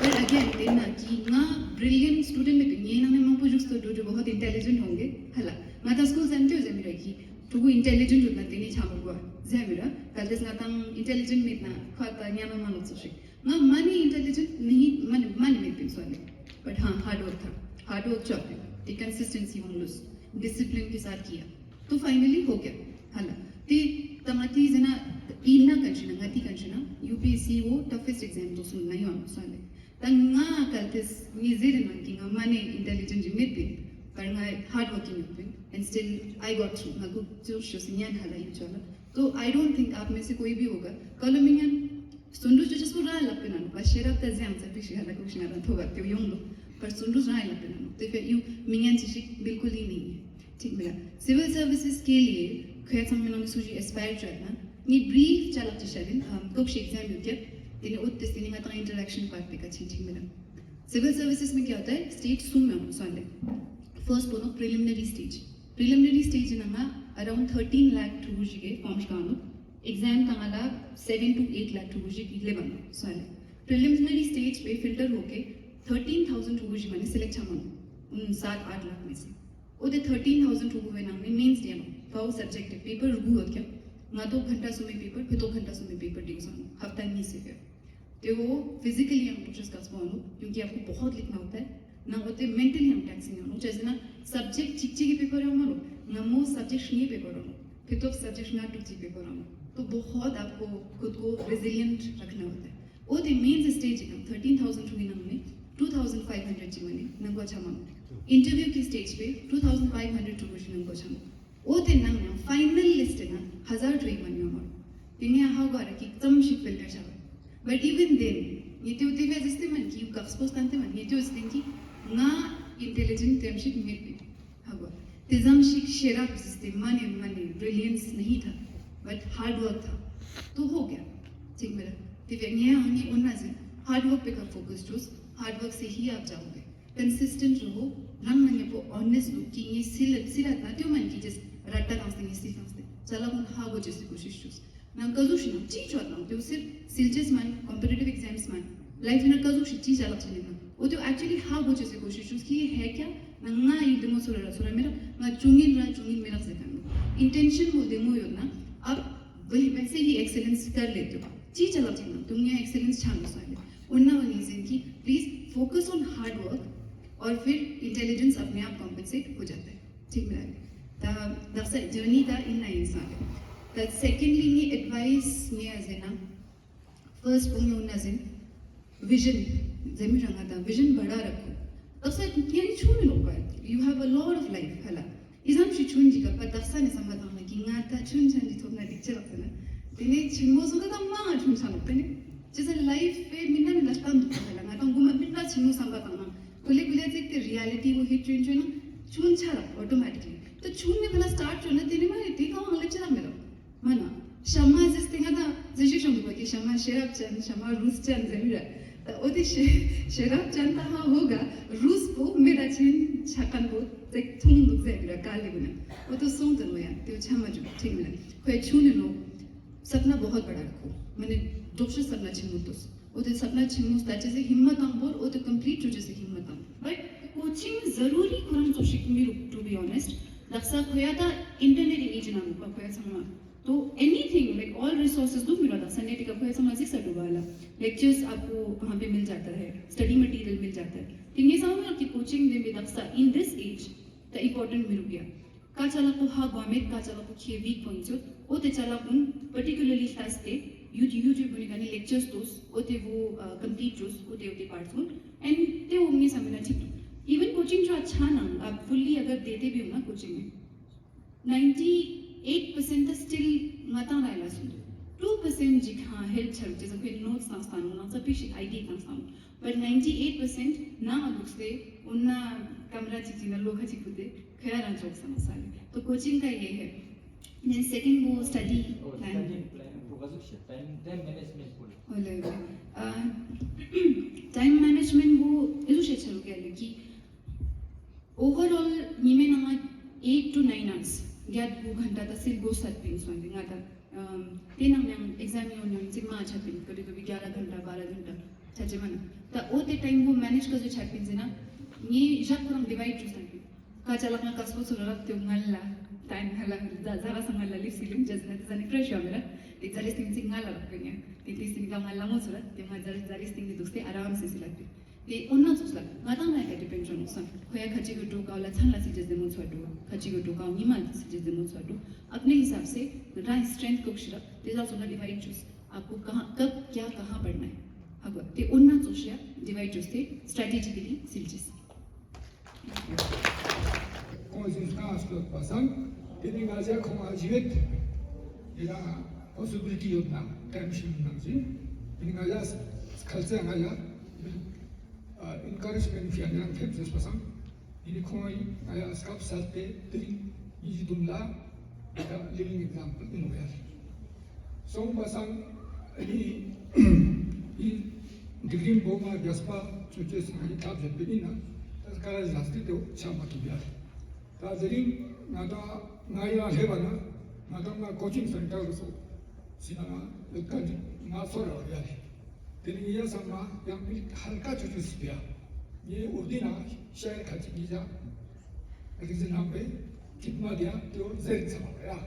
པར་ཨ་གེན་དེ་ན་ཀི་ང་བྲི་ལི་ཡན་སི་ཊུ་ཌེནཊ་མེད་པ། ངའི་ནང་ནེ་མང་པོ་ཞུགས་ཏོ་འགྲོ་འགྲོ་བོ་ཧོད་ཨིན་ཊེ་ལི་ཇེནཊ་ཧོང་གེ་ཧ་ལ། ང་ད་སྐུལ་ཟན་ཏེ་ཟེར་མི་ར་ཀི་ཕྲུ་གུ་ཨིན་ཊེ་ལི་ཇེནཊ་ཡོད་ན་དེ་ནི་ཆ་མ་གོ་ཟེར་མི་ར། གལ་ཏེ་ང་དང་ཨིན་ཊེ་ལི་ཇེནཊ་མེད་ན་ཁ་ད་ཉན་ན་མ་ནོག་ཙོགས་ཤིག་ང་མ་ནེ་ཨིན་ཊེ་ལི་ཇེནཊ་ནི་མ་ནེ་མ་ནེ་མེད་པིན་སོང་ལེ། བཊ་ཧ་ཧརཌ་ཝརཀ་ཐ་ཧརཌ་ཝརཀ་ཅོ་པིན། དེ་ཀོན་སིས་ཊེན་སི་ཧོང་ལུས། ཌིསི་པི་ལིན་ཀེ་སཱཐ་ཀིའ། ཏོ་ཕའི་ནལ་ལི་ཧོ་གྱ་ཧ་ལ། དེ་ད་ང་ཏི་ཟེར་ན་ཨིན་ན་ཀན་ཤི་ན་ང་ཏི་ཀན་ཤི་ན་ཡུ་པི་ཨེས་སི་བོ་ཊཕ་ཨེསཊ་ཨེག་ཛམ་ཏོ་སུན་ན་ཡོང་སོང་ལེ། ད་ང་གལ་ཏེ་ངའི་ཟེར་ན་ཀི་ང་མ་ནེ་ཨིན་ཊེ་ལི་ཇེནཊ་ཇི་མེད་པིན། པར་ང་ཧརཌ་ཝར་ཀིང་ཡོད་པིན། And still I got through. ང་གུ་ཅོ་ཤོ་སི་ཉན་ཧ་ལ་ཡུ་ཅོ་ལ། ཏོ་I don't think आप में से कोई भी होगा ཀ་ལོ་མི་ཉན། སྟོན་འགྲོ་ཅོ་ཅེས་པོ་རང་ལབ་པིན་ན་ནོ། པ་ཤེས་རབ་ད་ཟེར་ཡང་ཙ་པིག་ཤིག་ཧ་ལ་ཁུག་ཤིག་ང་དང་ཐོབ་པ་ཏེ་ཡོང་ལོ། པར་སྟོན་འགྲོ་རང་ལབ་པིན་ན་ནོ། ཏེ་ཕི་ཡུ་མི་ཉན་ཅེས་ཤིག་བིལ་ཀུལ་ཨིན་ནི། ཐིག་མི་ལ། སི་ཝིལ་སར་ཝི་སེས་ཀེ་ལི་ཡེ་ཁོ་ཡ་ཚང་མའི་ནང་ནེ་སུ་ཞིག་ཨེ་སི་པའེར་ཅོ་ཡོད་ན་ངའི་བྲིཕ་ཅ་ལག་ཅིག་ཤད་ཨིན། ཨམ་ཏོག་ཤིག་ཨེག་ཛམ་ཡོད་ཀྱག་དེ་ནེ་འོ་ཏེ་སི་ནི་ང་དང་ཨིན་ཊར་ཨེག་ཤན་པར་ཏེ་ཀ་ཆེན་ཐིག་མི་ལ། སི་ཝིལ་སར་ཝི་སེས་མི་ཀ་ཡོད་ཏེ་སི་ཊེཇ་གསུམ་ཡོང་སོང་ལེ། ཕརསྟ་པོ་ནོ་པྲི་ལིམ་ནེ་རི་སི་ཊེཇ། པྲི་ལིམ་ནེ་རི་སི་ཊེཇ་ནང་ང་ཨ་རའུནཌ་ཐར་ཊིན་ལེག་ཕྲུ་གུ་ཞིག་གི་ཕོམ་ཞིག་ཀང་ནོ། ཨེག་ཛམ་ཏང་ང་ལ་སེ་བེན་ཊུ་ཨེཊ་ལེག་ཕྲུ་གུ་ཞིག་ལེབ་བ་ནོ་སོང་ལེ། པྲི་ལིམ་ནེ་རི་སི་ཊེཇ་པེ་ཕིལ་ཊར་ཧོ་ཀེ་ཐར་ཊིན་ཐའུ་ཟེན་ཕྲུ་གུ་ཞིག་མ་ནེ་སི་ལེཀྚ་ཆ་མ་ནོ། ཨུན་སཱཐ་ཨཱཊ་ལག་མེ་སེ། འོ་ཏེ་ཐར་ཊིན་ཐའུ་ཟེན་ཕྲུ་གུ་བོའི་ནང་ནེ་མེནས་ཏེ་ཡ་ནོ། ཕའོ་སབ་ཇེཀྚ་པེ་པར་དགུ་ཡོད་ཀྱག་ང་ཏོ་གྷན་ཊ་སུམ་མི་པེ་པར་ཕི་ཏོ་གྷན་ཊ་སུམ་མི་པེ་པར་དེ་སོང་ནོ། ཧབ་ཏ་ཉིས་སེ་ཕེ། ཏེ་བོ་ཕི་ཟི་ཀལ་ལི་ཡང་ཏོག་ཤ་སྐགས་པོ་ནོ། ཡུང་ཀི་ཨབ་ཀོ་བོ་ཧོད་ལིག་ན་ཧོ་ཏ་ཧེ། ནང་འོ་ཏེ་མེན་ཊལ་ཡང་ཊེག་སིང་ཡོང་ནོ། ཅི་ཟེར་ན་སབ་ཇེཀྚ་ཅིག་ཅིག་གི་པེ་པར་ཡོང་མ་ནོ། ང་མོ་སབ་ཇེཀྚ་ལྔའི་པེ་པར་ཡོང་ནོ། ཕི་ཏོ་སབ་ཇེཀྚ་ལྔ་དྲུག་ཅིག་པེ་པར་ཡོང་ནོ། ཏོ་བོ་ཧོད་ཨབ་ཀོ་ཁུད་ཀོ་རེ་ཟི་ལི་ཡེནཊ་རག་ན་ཧོ་ཏ་ཧེ། འོ་ཏེ་མེན་སི་ཊེཇ་ཀྱང་ཐར་ཊིན་ཐའུ་ཟེན་ཕྲུ་གུའི་ནང་ནེ་ཊུ་ཐའུ་ཟེན་ཕའིབ་ཧན་ཌྲེཌ་ཅིག་མ་ནེ་ནང་ང་ཆ་མ་ནོ། ཨིན་ཊར་བིའུ་གི་སི་ཊེཇ་པེ་ཊུ་ཐའུ་ཟེན་ཕའིབ་ཧན་ཌྲེཌ་ཕྲུ་གུ་ཞིག་ནང་ང་ཆ་མ་ནོ། འོ་ཏེ་ནང་ཡང་ཕའི་ནལ་ལིསྚ་ནང་ཧ་ཟར་ཕྲུ་གུ་མ་ནེ་ཡོང་མ་ནོ། ཏེ་ངས་ཧ་གོ་ར་ཀི་ཙམ་ཞིག་ཕིལ་ཊར་ཆ་བ། But even then ངས་ཏེ་བོ་ཏེ་བས་ཟེར་ཏེ་མན་ཀི་ཡུ་ཀགས་པོ་སྟན་ཏེ་མན། ངས་ཏེ་བོ་ཟེར་ཏེ་ཀི་ང་ཨིན་ཊེ་ལི་ཇེནཊ་ཙམ་ཞིག་མེད་པིན། ཧ་གོ། ཏེ་ཙམ་ཞིག་ཤེས་རབ་ཟེར་ཏེ་མ་ནེ་མ་ནེ་བྲི་ལི་ཡེནས་ནི་ཐ། བཊ་ཧརཌ་ཝརཀ་ཐ། ཏོ་ཧོ་གྱ། ཅིག་མི་ར། ཏེ་བས་ངས་ཨང་ནི་འོ་ན་ཟེར་ཧརཌ་ཝརཀ་པེ་ཀ་ཕོ་ཀས་ཅོས། ཧརཌ་ཝརཀ་སེ་ཧི་ཨབ་ཅ་ཧོ་གྱ། ཀོན་སིས་ཊེནཊ་རོ་ཧོ། རང་ནང་ཉམ་པོ་ཨོ་ནེསྚ་དུག་ཀི་ངས་སིལ་སིལ་རད་ན་ཏེ་མན་ཀི་ཇས་ར་ཏ་ཏང་སྟེ་ངས་སིལ་ཏང་སྟེ་ཅ་ལག་གུན་ཧ་གོ་ཅེས་སི་ཀོ་ཤིཤ་ཅོས། ནང་ཀ་ཟུག་ཤིག་ནང་ཅི་ཅོ་ནང་ཏེ་བོ་སིལ་སིལ་ཅེས་མན། ཀོམ་པི་ཊི་ཊིབ་ཨེག་ཛམ་མན། ལའིཕ་ནང་ཀ་ཟུག་ཤིག་ཅི་ཅ་ལག་ཅི་ནི་ནང་འོ་ཏེ་བོ་ཨེག་ཅུ་ལི་ཧ་གོ་ཅེས་སི་ཀོ་ཤིཤ་ཅོས་ཀི་ཧེ་ཀྱ་ནང་ང་ཡི་ལྡེ་མོ་ཚོར་ར་ཚོར་ར་མི་རག་ང་ཅུང་ངིན་ར་ཅུང་ངིན་མི་རག་ཟེར་ཁན་ནོ། ཨིན་ཊེན་ཤན་མོ་ལྡེ་མོ་ཡོད་ན་ཨབ་བེ་བེ་སེ་ཧི་ཨེག་སེ་ལེནས་ཀར་ལེ་ཏེ་བོ་ཅི་ཅ་ལག་ཅི་ནང་ཏུ་ངའི་ཨེག་སེ་ལེནས་ཆ་མི་སོང་ལེ། འོ་ན་བ་ངས་ཟེར་ཀི་པི་ལིས་ཕོ་ཀས་ཨོན་ཧརཌ་ཝརཀ་ཨོར་ཕིར་ཨིན་ཊེ་ལི་ཇེནས་ཨབ་ནེ་ཨབ་ཀོམ་པེན་སེཊ་ཧོ་ཇ་ཏེ། ཐིག་མི་ལ་ལེ། ད་དག་ས་ཇར་ནི་ད་ཨིན་ན་ཨིན་སོང་ལེ། ད་སེ་ཀེནཌ་ལི་ངའི་ཨེཌ་ཝའིས་ངའི་ཨ་ཟེར་ན་ཕརསཊ་པོ་ངའི་འོ་ན་ཟེར་བི་ཞན་ཟེར་མི་རང་ང་དང་བི་ཞན་བ་ཌ་ར་ཁོ། དག་ས་ངའི་ཆུང་ངུན་ནོག་པ། You have a lot of life ཧ་ལ། ཨི་ཙམ་ཞིག་ཆུང་ངུན་ཞིག་ག་པ་དག་ས་ནེ་སམ་པ་ཏང་ན་ཀི་ང་ད་ཆུང་ཆུང་ཞིག་ཐོབ་ན་འགྲིག་ཅེས་ལགས་ཟེར་ན། ཏེ་ནེ་ཆེན་མོ་སོང་ད་ད་མང་ང་ཆུང་ཆ་ནོག་ཏེ་ནེ། ཅི་ཟེར་ལའིཕ་པེ་མི་ན་མི་ན་སྟན་དུག་པ་ཧ་ལ། ང་དང་གོ་མ་མི་ན་ཆེན་མོ་སམ་པ་ཏང་ན་ཀུ་ལེ་ཀུ་ལེ་ཙིག་ཏེ་རི་ཡ་ལི་ཊི་བོ་ཧིཊ་ཅོན་ཅོན་ན་ཆུང་ཆ་རག་ཨོ་ཊོ་མེ་ཊིཀ་ལི། ཏ་ཆུང་ནེ་ཕ་ལ་སི་ཊཱརཊ་ཅོ་ན་ཏེ་ནེ་མ་ནེ་ཏེ་ག་བང་ལེབ་ཅེས་རག་མི་རག་མ་ན། ཤ་མ་ཟེར་ཏེ་ང་དང་ཟེར་ཞིག་ཤོང་དུག་པ་ཀི་ཤ་མ་ཤེས་རབ་ཅན་ཤ་མ་རུས་ཅན་ཟེར་མི་ར། ཏ་འོ་ཏེ་ཤེས་ཤེས་རབ་ཅན་ཏ་ཧ་འོ་ག་རུས་པོ་མེ་ད་ཆེན་ཆ་ཁན་པོ་ཙེག་ཐུང་དུག་ཟེར་མི་ར་ཀ་ལེ་གུ་ན། འོ་ཏོ་སོང་ཏེ་ནོ་ཡ་ཏེ་བོ་ཆ་མ་ཇུ་ཐིག་མི་ན་ཁོའི་ཆུང་ནེ་ནོ་སབ་ན་བོ་ཧོད་བ་ཌ་ར་ཁོ་མ་ནེ་དོག་ཤ་སབ་ན་ཆེན་མོ་ཏོས། འོ་ཏེ་སབ་ན་ཆེན་མོ་སྟ་ཅེས་སི་ཧིམ་མ་ཏང་བོར་འོ་ཏེ་ཀམ་པི་ལིཊ་ཅོ་ཅེས་སི་ཧིམ་མ་ཏང་། བཊ་ཀོ་ཆིང་ཟ་རུ་རི་ཁོ་རང་ཙོགས་ཤིག་མི་རུག to be honest. དག་ས་ཁོ་ཡ་ཏ་ཨིན་ཊར་ནེཊ་ཨེ་ཇི་ནང་ནོག་པ་ཁོ་ཡ་ཚང་མ། ཏོ་ཨེ་ནི་ཐིང་ལའིཀ་ཨོལ་རི་སོར་སེས་དུག་མི་ར་དག་ས་ནེཊ་ཀ་ཁོ་ཡ་ཚང་མ་ཟིག་ས་དུག་པ་ལ། ལེཀ་ཅར་ཨབ་ཀོ་ཧང་པེ་མིལ་ཇ་ཏ་ཧེ། སྟ་ཌི་མ་ཊི་རི་ཡལ་མིལ་ཇ་ཏ་ཧེ། ཏེ་ངེ་ཚང་མ་ཀི་ཀོ་ཆིང་ཏེ་མི་དག་ས་in this age ཏ་ཨིམ་པོར་ཊེནཊ་མི་རུག་ཡ། ཀ་ཅ་ལག་པོ་ཧ་གོ་མེད་ཀ་ཅ་ལག་པོ་ཁྱེད་ཝིག་པོའིནཊ་ཡོད། འོ་ཏེ་ཅ་ལག་པོ་པར་ཊི་ཀུ་ལར་ལི་ལྟས་ཏེ་ཡུ་ཊུབ་ཡུ་ཊུབ་གུན་ནི་ཀ་ནེ་ལེག་ཅར་ཏོས་འོ་ཏེ་བོ་ཀམ་པི་ལིཊ་ཅོས་འོ་ཏེ་འོ་ཏེ་པཱརཊ་གུན་ཨེན་ཏེ་འོ་ངའེ་སམ་མེད་ན་ཐིག་ཏོ། ཨི་ཝན་ཀོ་ཅིང་ཅོ་ཆ་ནང་ཨ་ཕུལ་ལི་ཨ་གར་ཏེ་ཏེ་བི་ཡོང་ན་ཀོ་ཅིང་ནེ་ནའིན་ཊི་ཨེཊ་པར་སེནཊ་ད་སི་ཊིལ་ང་དང་ར་ལ་སོང་དུག། ཊུ་པར་སེནཊ་ཞིག་ཧ་ཧེལཔ་ཆ་རུག་ཅེས་ཁོའེ་ནོཊས་ཏང་སྟང་ནང་ཙ་པིག་ཞིག་ཨའི་ཌི་ཡ་ཏང་སྟང་། བཊ་ནའིན་ཊི་ཨེཊ་པར་སེནཊ་ནང་ང་དུགས་ཏེ་འོ་ན་ཀམ་ར་ཅིག་ཅིག་ན་ལོ་ཁ་ཅིག་ཕུད་དེ་ཁོ་ཡ་རང་ཅོག་སང་ས་ལེ། ཏོ་ཀོ་ཅིང་ཀ་ཡེ་ཧེ། ནེ་སེ་ཀེནཌ་བོ་སི་ཊ་ཌི་པ་ལན། སི་ཊ་ཌི་པ་ལན་བོ་ག་ཟུག་ཤེ་ཊའིམ་ཊའིམ་མེ་ནེཇ་མེནཊ་བོ་ལེ། འོ་ལེ་འོ་ལེ། ཨ་ཊའིམ་མེ་ནེཇ་མེནཊ་བོ་ཨི་ཟུག་ཤེ་ཆ་རུག་ཡ་ལེ་ཀི། ཨོ་ཝར་ཨོལ་ཉི་མའེ་ནང་ང་ཨེཊ་ཊུ་ནའིན་ཨརས་གྱད་དགུ་གྷན་ཊ་ད་སིལ་གོས་སད་པིན་སོང་ཏེ་ང་ད་ཨམ་ཏེ་ནང་ཡང་ཨེག་ཛམ་ཡོང་ཡོང་ཅིག་མ་ཆད་པིན་ཀ་ཏེ་ཀ་ཏེ་གྱ་ར་གྷན་ཊ་བཱ་ར་གྷན་ཊ་ཆ་ཅེས་མ་ན། ད་འོ་ཏེ་ཊའིམ་བོ་མེ་ནེཇ་ཀ་ཟུག་ཆད་པིན་ཟེར་ན་ངའེ་ཞག་ཁོ་རང་ཌི་ཝའིཌ་ཅོས་ཏང་པིན། ཀ་ཅ་ལག་ང་ཀ་སྤོ་ཚོར་རག་ཏེ་ང་ལ་ཊའིམ་ང་ལ་ཛ་ཛ་ར་སང་ང་ལ་ལིབ་སི་ལིམ་ཅེས་ཟེར་ན་ཏེ་ཟ་ནེ་ཕྲེཤ་ཡོང་མེད་ར། ཏེ་ཛ་རེ་སྟིང་ཅིག་ང་ལ་རག་པིན་ཡ། ཏེ་ཏེ་སྟིང་ང་ལ་མོ་ཚོར་ར་ཏེ་ང་ཛ་རེ་ཛ་རེ་སྟིང་ནེ་དུགས་ཏེ་ཨ་རམ་སེ་སི་ལ་པིན། ཏེ་འོ་ན་ཙོགས་ལ་ང་དང་ང་ཡ་ཌི་པེནཌ་ཅོ་ནོག་སང་ཁོ་ཡ་ཁ་ཅིག་གི་ཌོ་ཀའོ་ལ་ཚན་ལ་སི་ཅེས་ཟེར་མོ་ཚོར་ར་ཁ་ཅིག་གི་ཌོ་ཀའོ་ཉི་མ་ལ་སི་ཅེས་ཟེར་མོ་ཚོར་ར། ཨབ་ནེ་ཧི་སབ་སེ་ང་དང་ངི་སི་ཊྲེནཐ་ཀོག་ཤི་ར་ཏེ་ཟ་ཙོགས་ལ་ཌི་ཝའིཌ་ཅོས། आपको कहाँ कब क्या कहाँ पढ़ना है ཧ་གོ། ཏེ་འོ་ན་ཙོགས་ཤིག་ཡ་ཌི་ཝའིཌ་ཅོས་ཏེ་སི་ཊྲེ་ཊི་ཇི་ཀ་ལི་སིལ་ཅེས། ཁོང་ཞིག་ཁ་སྐྱོད་པ་སང་ཏེ་ནེ་ང་ཞ་ཁོང་ང་ཞིག་ཡོད་ཡ་པོ་སི་བི་ལི་ཊི་ཡོད་ན་ཀེམ་ཤིང་ནང་ཞིག་ཏེ་ནེ་ང་ཞ་ཁ་ཚེ་ང་ཞ་ཨིན་ཀ་རེཇ་མེནཊ་ཕི་ཡ་ནང་ཁེབས་ཟེར་པ་སང་ཏེ་ནེ་ཁོང་ང་ཡ་སྐབས་སལ་ཏེ་ཏེ་རིང་ཉི་ཤུ་བདུན་ལ་ང་ཞ་ལི་ཝིང་ཨེག་ཛམ་པལ་ཨིན་ནོག་ཡ། སོང་པ་སང་ཨི་ཨི་ཌིག་རི་བོ་མ་རྒྱས་པ་ཅོ་ཅེས་སི་ང་ཞའི་ཐབས་ཟད་པ་ཨིན་ན་ད་ཀ་ར་ཟ་སྟེ་ཏེ་ཆ་མ་ཐུབ་ཡ། ད་དེ་རིང་ང་དང་ང་ཡ་ལེབ་བ་ན་ང་དང་ང་ཀོ་ཅིང་སེན་ཊར་སོ་སི་ན་ང་ཡོད་ཀ་ནི་ང་ཚོར་ར་ཡ་ལེ། དེ་རིང་ཡ་སང་མ་ཡང་མི་ཧལ་ཀ་ཅོ་ཅེས་སི་ཡ། ངའེ་འོ་དེ་ན་ཤར་ཁ་ཅིག་ཡ། རིག་འཛིན་རྣམ་པའི་ཐིག་མ་དེ་ཡང་ཏེ་བོ་ཟེར་ཚར་བ་ཡ།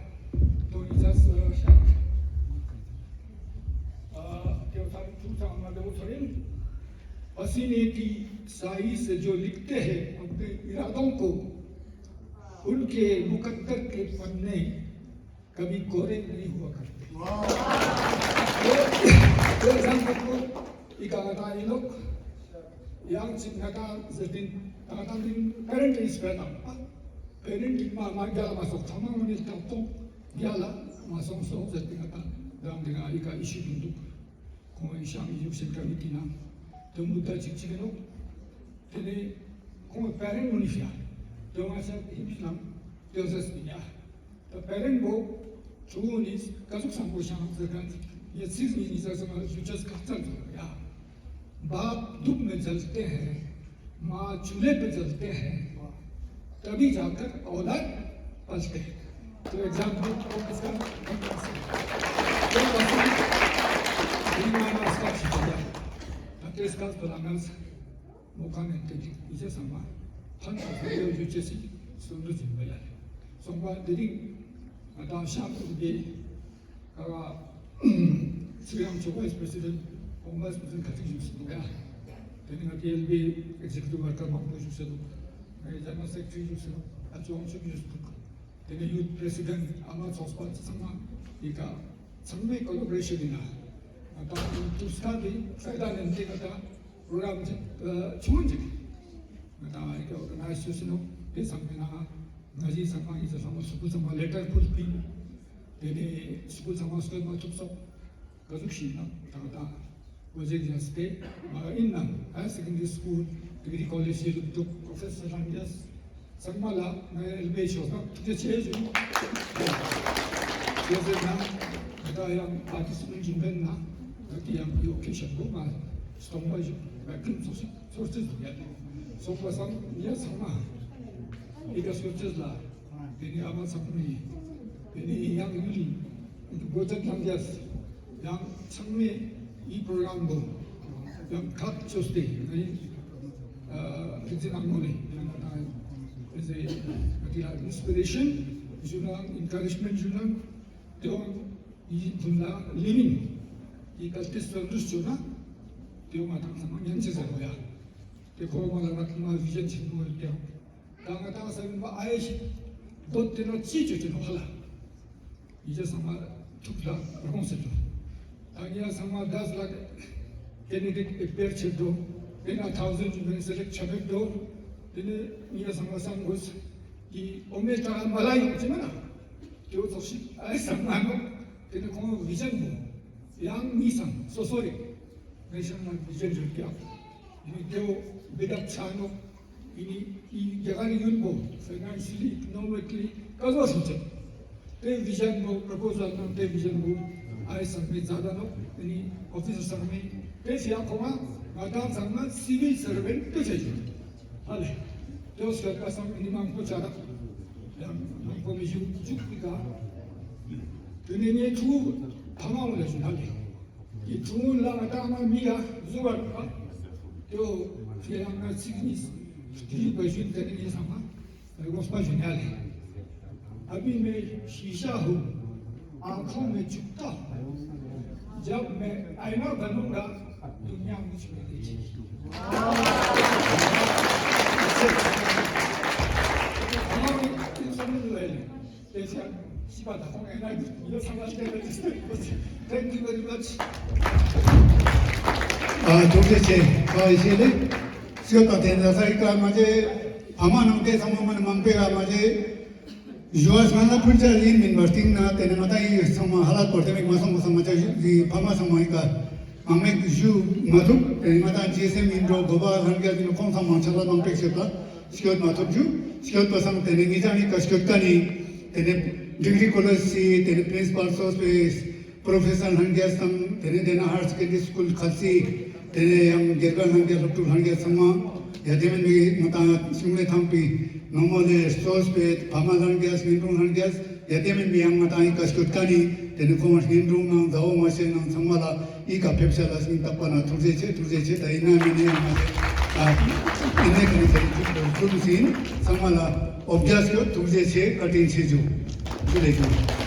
ཏོ་ཡི་ཅག་སི་ཤ་ཨ་ཏེ་བོ་ཚར་ཐུག་ཚར་མ་ཏེ་བོ་ཚོར་ཨིན། पसीने की स्याही से जो लिखते हैं अपने इरादों को, उनके मुकद्दर के पन्ने कभी कोरे नहीं हुआ करते। ཏེ་ཏེ་ཡང་ཁོ་ཨི་ཀ་ང་དང་ཨིན་ནོག། ཡང་ཅིག་ང་དང་ཟེར་ཏེ་ང་དང་ཏེ་པེ་རེནཊ་ཨིས་པེ་ར་དང་པེ་རེནཊ་ཨིན་མ་མ་རྒྱལ་ལ་མ་སོང་ཚང་མ་ངོ་ནེ་ཏང་ཏོང་རྒྱལ་ལ་མ་སོང་སོང་ཟེར་ཏེ་ང་དང་རང་ཏེ་ང་ཨི་ཀ་ཨི་ཤུ་དུག་དུག། ཁོང་ངི་ཤང་ཨི་ཤུ་སེན་ཊར་མི་ཏི་ནང་ཏེ་མུ་ད་ཅིག་ཅིག་ཨིན་ནོག། ཏེ་ནེ་ཁོང་པེ་རེནཊ་མོ་ནི་ཤ་ཏེ་ང་ཤ་ཨིན་ཤུ་ནང་ཏེ་ཟེར་སི་ཡ། ད་པེ་རེནཊ་བོ་ཆུང་ངུ་ནེ་ཀ་ཟུག་བཟང་པོ་ཤང་ཟེར་ཁན་ཡ་ཚིག་ཉིས་ཉིས་ཟེར་སོང་ང་ཞུ་ཅེས་ཁག་ཅན་ཟེར་ཡ། बाप धूप में जलते हैं, माँ चूल्हे पे जलते हैं, तभी जाकर औलाद पलते हैं। तो एग्जाम्पल तो इसका ད་ཏེ་སྐབས་སུ་ལ་ང་མོ་ཁ་ནེ་ཏེ་ཅིག་ཨི་ཅེ་སང་མ་ཕན་ཐོགས་ཡོད་ཅེས་སི་སུན་དུ་ཅིག་མ་ཡ་ལེ། སོང་པ་དེ་རིང་ང་དང་ཤང་ཨེལ་བི་ཀ་ཚུ་ཡང་ཆོ་ཝའིས་པྲེ་སི་ཌེནཊ་ཁོང་ཝའིས་པྲེ་སི་ཌེནཊ་ཁ་ཅིག་བཞུགས་སུ་འདུག་ཡ། ཏེ་ནེ་ང་ཏེ་ཨེལ་བི་ཨེག་ཛེ་ཀུ་ཊིབ་ཝར་ཀར་མང་པོ་བཞུགས་སུ་འདུག། ང་ཏེ་ཇེ་ནེ་རལ་སེཀ་རེ་ཊ་རི་བཞུགས་སུ་འདུག། ཨ་ཅོ་ཨང་ཆུབ་བཞུགས་སུ་འདུག། ཏེ་ནེ་ཡུཐ་པྲེ་སི་ཌེནཊ་ཨ་མ་ཚོགས་པ་ཚང་མ་ཨི་ཀ་ཚང་མའི་ཀོ་ལོ་བོ་རེ་ཤན་ཨིན་ན་ང་དང་ཏུས་ཀ་ཏེ་ཕའི་ད་ནན་ཏེ་ང་དང་པྲོ་གྲམ་ཅིག་ཆུང་ངུན་ཅིག་ང་དང་ཨི་ཀ་ཨོར་ག་ནའིཛ་ཅོས་སེ་ནོག། ཏེ་ཚང་མའི་ནང་ང་ཞའི་ཚང་མ་ཨི་ཚང་མ་སུ་ཀུལ་ཚང་མ་ལེ་ཊར་ཕུལ་པིན། ཏེ་ནེ་སུ་ཀུལ་ཚང་མ་སྐྱོད་མ་ཐུབ་སོང་། ཀ་ཟུག་ཤིག་ན་ད་ང་དང་འོ་ཟེར་ཡ་སྟེ་མ་ཨིན་ན་ཧ་ཡར་སེ་ཀེན་ཌ་རི་སྐུལ་ཌིག་རི་ཀོ་ལེཇ་ཡི་རུབ་ཏུ་པྲོ་ཕེ་སར་རང་ཡས་ཚང་མ་ལ་ང་ཨེལ་བི་ཤོག་ཁག་ཐུགས་རྗེ་ཆེ་ཞུ། ཅི་ཟེར་ན་ང་དང་ཡང་ཨར་ཊིསྚ་སི་ཊུ་ནི་ཇུན་པེན་ན་ང་དང་ཡང་ཡོ་ཁེ་ཤན་པོ་ང་སྟོང་པ་ཞུ་ང་ཀུན་ཚོགས་ཤིག་ཚོར་ཅེས་ཡ་ལེ། སོང་པ་སང་ཡ་ཚང་མ་ཨི་ཀ་ཚོར་ཅེས་ལ་ཏེ་ནེ་ཨ་མ་ཚང་མའི་ཏེ་ནེ་ཡང་ཡུལ་ལི་གོ་ཆ་ཐམས་ཅད་ཡང་ཚང་མའི་ཨི་པྲོ་གྲམ་བོ་ཡང་ཁག་ཅོས་ཏེ་ཨ་ནི་ཨ་ཏེ་ཚེ་ནང་ངོ་ལེ་ཡང་ང་དང་ཨེ་ཟེ་ཨ་ཏེ་ལ་ཨིན་སི་པི་རེ་ཤན་ཞུ་ན་ཨེན་ཀ་རེཇ་མེནཊ་ཞུ་ན་ཏེ་བོ་ཨི་དུན་ལ་ལི་ཝིང་ཨི་ཀལ་ཊི་སི་ཊར་ལུས་ཅོ་ན་ཏེ་བོ་ང་དང་ཚང་མ་ཉན་ཅེས་ཟེར་བོ་ཡ། ཏེ་ཁོ་མ་ལ་རག་མ་བི་ཞན་ཆེན་མོ་ཡོད་ཀྱང་། ད་ང་དང་ས་ཡོན་པ་ཨ་ཡེ་ཞིག་ བོད་དེ་ནོ་ཅི་ཅོ་ཅི་ནོ་ཧ་ལ། ཡི་ཅེ་ཚང་མ་ཐུགས་ལ་རོང་སེ་འགྲོ། ད་ངེ་ཚང་མ་དགའ་ལ་ཀེན་ཌི་ཌེཊ་ཨེ་པེར་ཆེ་འགྲོ། དེ་ན་ཐའུ་ཟེན་ཅུ་མེན་སེ་ལེཀྚ་ཆ་བེད་འགྲོ། དེ་ནེ་ངེ་ཚང་མ་སང་གོས་ཀྱི་འོ་མེ་ཀྲ་མ་ལ་ཡོང་ཅི་མ་ན། དེ་བོ་ཚོགས་ཤིག་ཨེ་སང་མ་ནོ། དེ་ནེ་ཁོང་བི་ཞན་བོ་ཡང་མི་སང་སོ་སོ་རེ་ནེ་ཤན་ལ་བི་ཞན་ཡོད་ཀྱག། ཡིན་ནི་དེ་བོ་བི་ཌབ་ཆ་ནོ། ཡིན་ནི་ཨི་རྒྱ་གར་ཡུན་བོ་ཕའི་ནན་ཤི་ལི་ཨི་ཀོ་ནོ་མི་ཀ་ལི་ཀ་ཟོ་ཤུ་ཅེ། དེ་བི་ཞན་བོ་པྲོ་པོ་ཟལ་ནང་དེ་བི་ཞན་བོ་ཨེ་སང་མི་ཛ་ད་ནོ། ཡིན་ནི་ཨོ་ཕི་སར་ཚང་མི་དེ་ཕི་ཡ་ཁོ་མ་ང་དང་ཚང་མ་སི་ཝིལ་སར་བེན་ཊ་དེ་ཆ་ཞུ། ཧ་ལེ། དེ་བོ་སྐད་པ་སང་ཡིན་ནི་མང་པོ་ཆ་རག། ཡང་མང་པོ་མི་ཞུ་བཅུག་པི་ཀ། དེ་ནེ་ངེ་ཕྲུ་གུ་ཕ་མ་འོ་ལ་ཞུ་ཧ་ལེ། ཀྱི་ཐུང་ལ་ང་ཏང་མ་མི་ཡ་ཟུ་བར་པ། ཏེའོ་ཁྱེད་རང་ང་ཚིག་གཉིས་དྲིས་པ་ཞུ་དེ་ནི་ངས་ཚང་མ་དགོངས་པ་ཞུ་ཉ་ལེ། ཨ་བི་མེ་ཤི་ཤ་ཧུ། ཨང་ཁོང་མེ་ཅུག་ཏ། ཇབ་མེ་ཨའི་ན་བ་ནུ་ར། དུ་ཉ་མི་ཆུ་མེ་ཏེ་ཅི། ཨ་མ་མི་ཚང་མ་ལ་ལེ། Thank you very much. ཨ་ཐུགས་རྗེ་ཆེ། ཨ་ཡེ་ཤེས་ལེ། སྐྱོད་པ་དེ་འདྲ་ས་ཡི་ཀ་མ་ཇེ། ཕ་མ་ནང་དེ་ཚང་མ་མ་ནི་མང་པོ་ཡ་མ་ཇེ། ཞུ་བ་སྔ་ལ་ཕུལ་ཆ་ཡིན་མིན་པ་སྟིང་ན་དེ་ནི་ང་ཏང་ཡི་ཚང་མ་ཧ་ལ་པོར་དེ་མིག་མ་སོང་མ་སོང་མ་ཇེ་ཞུ་ཕ་མ་ཚང་མ་ཡི་ཀ་མང་མེད་ཞུ་མ་ཐུབ། དེ་ནི་ང་ཏང་ཇེ་སེམས་ཡིན་འགྲོ་གོ་བ་ལྷན་རྒྱས་ཡིན་ཁོང་ཚང་མ་ཆ་ལ་མང་པོ་ཞུ་ད། སྐྱོད་མ་ཐུབ་ཞུ། སྐྱོད་པ་སང་དེ་ནེ་ངེད་ཅག་ནི་ཀ་སྐྱོད་ཀ་ནི། དེ་ནེ་ཌིག་རི་ཀོ་ལེཇ་སི་དེ་ནེ་པྲིན་སི་པལ་སོ་སོ་པྲོ་ཕེ་སར་ལྷན་རྒྱས་དང་དེ་ནེ་དེ་ནེ་ཧ་ཡར་སེ་ཀེན་ཌ་རི་སྐུལ་ཁ་སི། དེ་ནེ་ཡང་དགེ་རྒན་ལྷན་རྒྱས་སློབ་ཕྲུག་ལྷན་རྒྱས་ཚང་མ། ཡ་དེ་མིན་མི་ང་ཏང་ཞིང་ལས་ཐང་པའི་ནོ་མོ་ལེ་སོ་སོ་པེ་ཕ་མ་ལྷན་རྒྱས་སྙན་དྲུང་ལྷན་རྒྱས། ཡ་དེ་མིན་མི་ཡང་ང་ཏང་ཡི་ཀ་སྐྱོད་ཀ་ནི། དེ་ནེ་ཁོང་སྙན་དྲུང་ནང་མཛའ་བོ་མ་ཤེས་ནང་ཚང་མ་ལ། ཡི་ཀ་ཕེབས་ཤ་ལ་སྙིང་ཐག་པ་ན་ཐུགས་རྗེ་ཆེ། ཐུགས་རྗེ་ཆེ། ད་ཡིན་ན་མིན་ན་ཡང་མ་ཟད། ད་ཡིན་ནའི་ཁ་ནི་ཟེར་ཐུགས་རྗེ་ཆེ། ཚང་མ་ལ་འོབ་རྒྱ་སྐྱོད་ཐུགས་རྗེ་ཆེ། བཀའ་དྲིན་ཆེ་ཞུ། ཞུ་ལེ་ཞུ།